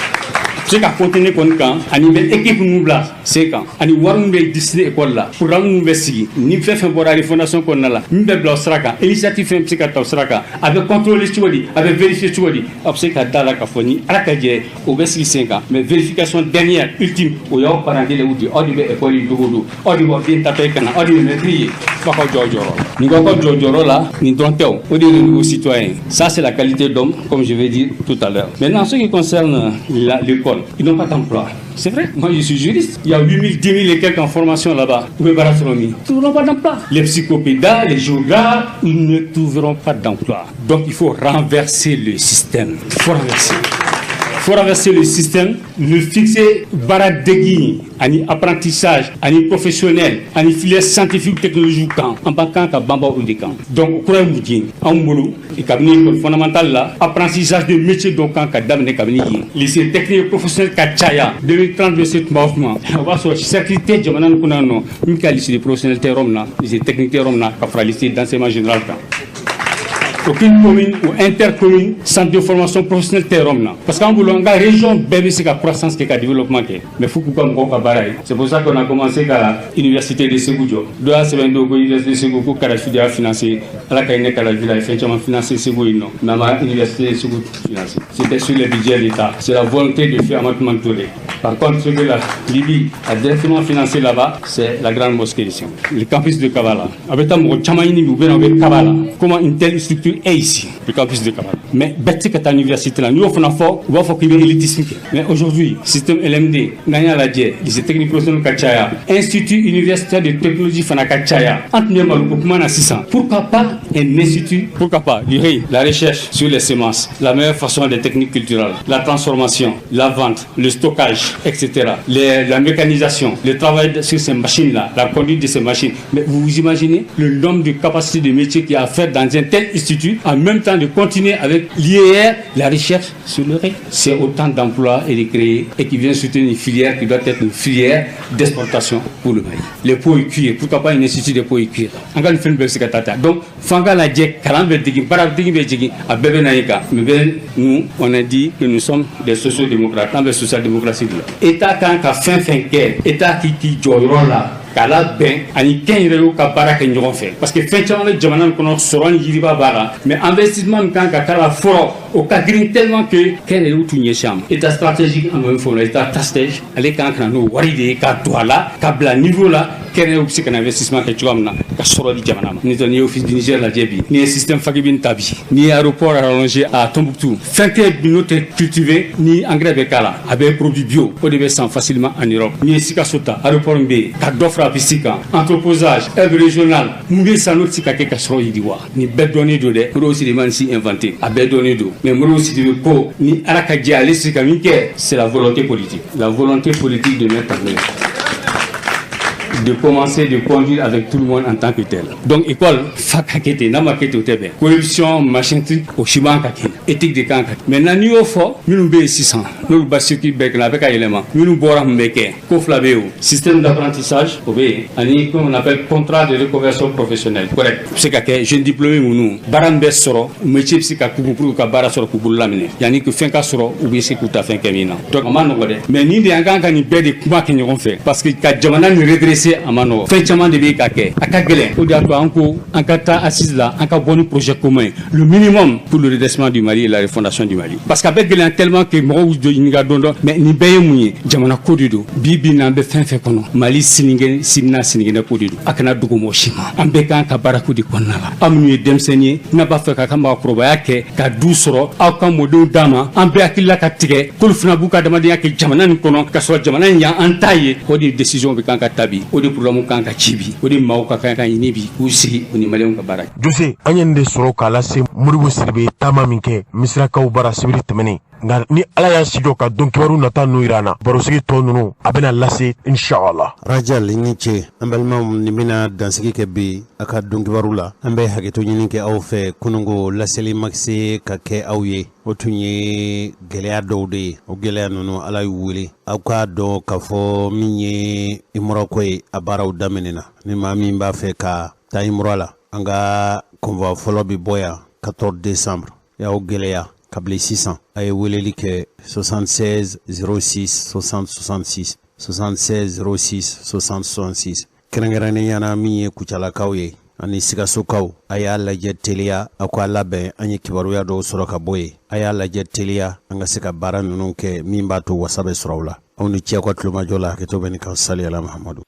Se ka continuer kɔni kan, ani bɛ équipe ninnu bila sen kan, ani wari min bɛ destiné école la, programme minnu bɛ sigi, ni fɛn fɛn bɔra refondation kɔnɔna la, min bɛ bila o sira kan, initiative fɛn bɛ se ka ta o sira kan, a bɛ contrôler cogo di, a bɛ vérifier cogo di? A bɛ se ka da la k'a fɔ ni Ala ka jɛ, o bɛ sigi sen kan. Mais vérification dernière, ultime, o y'aw parents d'élèves de, aw de bɛ école in dogo don, aw de b'aw den tatɔ ye ka na, aw de bɛ maître ye, f'a k'aw jɔ aw jɔyɔrɔ la. Nin ko aw jɔ jɔyɔrɔ la, nin dɔrɔn tɛ o, o de ye le nouveau citoyen. Ça, c'est la qualité d'homme, comme je vais dire tout à l'heure. Maintenant, en ce qui concerne l'école, ils n'ont pas d'emploi. C'est vrai, moi je suis juriste. Il y a 8 000, 10 000 et quelques en formation là-bas. Où est Ils ne trouveront pas d'emploi. Les psychopédas, les géographes, ils ne trouveront pas d'emploi. Donc il faut renverser le système. Il faut renverser. Il faut renverser le système, le fixer baara degi ani apprentissage ani professionnel ani filière scientifique, technologique kan, an b'a kan ka banba o de kan. Donc o kɔrɔ ye mun ye anw bolo? Kabini école fondamentale la, apprentissage de métier dɔ kan ka daminɛ kabini yen, lycée technique professionnel ka caya. 2030 bɛ se tuma o tuma, o b'a sɔrɔ cercle tɛ jamana nin kɔnɔ yan nɔ min ka lycée professionnel tɛ yɔrɔ min na, lycée technique tɛ yɔrɔ min na, ka fara lycée d'enseignement général kan. Aucune commune ou intercommune centre de formation professionnelle tɛ yɔrɔ min na, parce que an bolo, an ka région bɛɛ bɛ se ka croissance kɛ, ka développement kɛ, mais fo k'u ka mɔgɔw ka baara ye. C'est pour ça qu'on a commencé ka université de Segu jɔ. Dɔ y'a sɛbɛn don ko université de Segu, ko Kadafi de y'a financé. Ala ka hinɛ Kadafi la, ye fɛn caman financé Segu yen nɔ, mais a ma université de Segu financé, c'était sur le budget de l'État. C'est la volonté de faire Amadou Touré. Par contre, ce que la Libye a directement financé là-bas, c'est la grande mosquée de Segu, le campus de Kabala. A bɛ taa mɔgɔ caman ɲini, u bɛ na, u bɛ Kabala. Comment une telle structure est ici, le campus de Kabala? Mais bɛɛ tɛ se ka taa université la. N'i y'o fana fɔ, u b'a fɔ k'i bɛ élitisme kɛ. Mais aujourd'hui, système LMD, n'an y'a lajɛ, lycée technique professionnel ka caya, institut universitaire de technologie fana ka caya. An tun bɛ maloko kuma na sisan, pourquoi pas un institut? Pourquoi pas du riz, la recherche sur les semences, la meilleure façon des techniques culturelles, la transformation, la vente, le stockage, etc., la mécanisation, le travail sur ces machines là, la conduite de ces machines. Mais vous vous imaginez le nombre de capacités de métiers qu'il y a à faire dans un tel institut, en même temps de continuer avec l'IER, la recherche sur le riz? C'est autant d'emplois et de créer et qui vient soutenir une filière qui doit être une filière d'exportation pour le Mali. Les peaux et cuir, pourquoi pas un institut de peaux et cuir? An ka nin fɛn bɛɛ bɛ se ka taa ta. Donc f'an ka lajɛ, kalan bɛ degi, baara degi bɛ jigin, a bɛɛ bɛ na yen kan. Mais nous, on a dit que nous sommes des sociodémocrates, an bɛ social-démocratie de la. État kan ka fɛn fɛn kɛ, État k'i jɔyɔrɔ la k'a labɛn ani kɛnyɛrɛyew ka baara kɛ ɲɔgɔn fɛ, parce que fɛn caman bɛ jamana in kɔnɔ, sɔrɔ ni yiriba b'a la, mais investissement min kan ka k'a la fɔlɔ, o ka girin tellement que kɛnyɛrɛyew t'u ɲɛsin a ma. État stratégique, an bɛ min fɔ o la, état stratège, ale kan ka na n'o wari de ye ka don a la, ka bila niveau la, kɛnyɛrɛyew bɛ se ka na investissement kɛ cogoya min na ka sɔrɔ di jamana ma. Ni n'i ye Office du Niger lajɛ bi, n'i ye système Faguibine ta bi, n'i ye aéroport rallongé à Tombouctou, fɛn tɛ bi n'o tɛ cultivé ni engrais bɛ k'a la, a bɛ produit bio, o de bɛ san facilement en Europe. N'i ye Sikaso ta, aéroport min bɛ yen, ka dɔ fara piste kan, entreposage, œuvre régionale, mun bɛ san n'o tɛ se ka kɛ ka sɔrɔ yiriwa? Nin bɛɛ dɔnnen don dɛ. Modibo Sidibé ma nin si inventé, a bɛɛ dɔnnen don. Mais Modibo Sidibé ko ni Ala ka jɛ, ale se ka min kɛ, c'est la volonté politique, la volonté politique de mettre en œuvre, de commencer de conduire avec tout le monde en tant que tel. Donc école fa ka kɛ ten, n'a ma kɛ ten, o tɛ bɛn. Corruption, machin truc, o si man ka kɛ, éthique de kan ka kɛ. Maintenant, n'i y'o fɔ, minnu bɛ yen sisan, n'olu ba circuit bɛɛ kɛ, a bɛ ka yɛlɛma, minnu bɔra, mun bɛ kɛ? Ko fila bɛ yen o: système d'apprentissage, o bɛ yen, ani comme on appelle contrat de reconversion professionnelle correct. O bɛ se ka kɛ jeune diplômé minnu, baara min bɛ sɔrɔ, métier bɛ se ka k'u pour que ka baara sɔrɔ k'u bolo laminɛ yanni que fɛn ka sɔrɔ, u bɛ se k'u ta fɛn kɛ min na. Donc a ma nɔgɔ dɛ, mais nin de an kan ka nin bɛɛ de kuma kɛ ɲɔgɔn fɛ, parce que ka jamana nin redresser. Alger a ma nɔgɔ, fɛn caman de bɛ ka kɛ, a ka gɛlɛn. O de y'a to an ko an ka taa assise la, an ka bɔ ni projet commun ye, le minimum pour le redressement du Mali et la refondation du Mali, parce que a bɛ gɛlɛya tellement que mɔgɔw ɲininka dɔn dɔn. Mais nin bɛɛ ye mun ye? Jamana ko de don. Bi bi in, an bɛ fɛn fɛn kɔnɔ, Mali sinikɛnɛ, sini n'a sinikɛnɛ ko de don. A kana dogo mɔgɔ si ma, an bɛɛ kan ka baara ko de kɔnɔna la. Aw minnu ye denmisɛnnin ye, n'a b'a fɛ ka ka maakɔrɔbaya kɛ ka du sɔrɔ, aw ka mɔdenw d'a ma, an bɛɛ hakilila ka tigɛ k'olu fana b'u ka adamadenya kɛ jamana nin kɔnɔ, ka sɔrɔ jamana in y'an ta ye. O de décision bɛ kan ka ta bi, o de programme kan ka ci bi, o de maaw ka kan ka ɲini bi k'u sigi, u ni maliyɛnw ka baara kɛ. Jose, an ye nin de sɔrɔ k'a lase. Modibo Sidibe ye taama min kɛ Misirakaw bara sibiri tɛmɛnen, nka ni Ala y'a sijɔ ka don kibaru nata n'u yira an na, barosigi tɔ ninnu a bɛna lase, inshallah. Rajal, i ni ce. An balimaw, nin bɛna dansigi kɛ bi a ka don kibaru la. An bɛ hakɛto ɲini kɛ aw fɛ, kununko laseli ma se ka kɛ aw ye, o tun ye gɛlɛya dɔw de ye. O gɛlɛya ninnu, Ala y'u wele. Aw k'a dɔn k'a fɔ min ye imurako ye, a baaraw daminɛna. Ni maa min b'a fɛ ka taa imura la, an ka convoi fɔlɔ bɛ bɔ yan 14 décembre. Y'aw gɛlɛya kabini sisan, a ye weleli kɛ 76 06 60 66, 76 06 60 66. Kɛrɛnkɛrɛnnenya na, min ye Kucalakaw ye ani Sikasokaw, a y'a lajɛ teliya, aw k'a labɛn. An ye kibaruya dɔw sɔrɔ ka bɔ yen, a y'a lajɛ teliya, an ka se ka baara ninnu kɛ min b'a to wasa bɛ sɔrɔ aw la. Aw ni cɛ ka tulomajɔ la, hakɛto bɛ nin kan. Sali ala Mahamadu.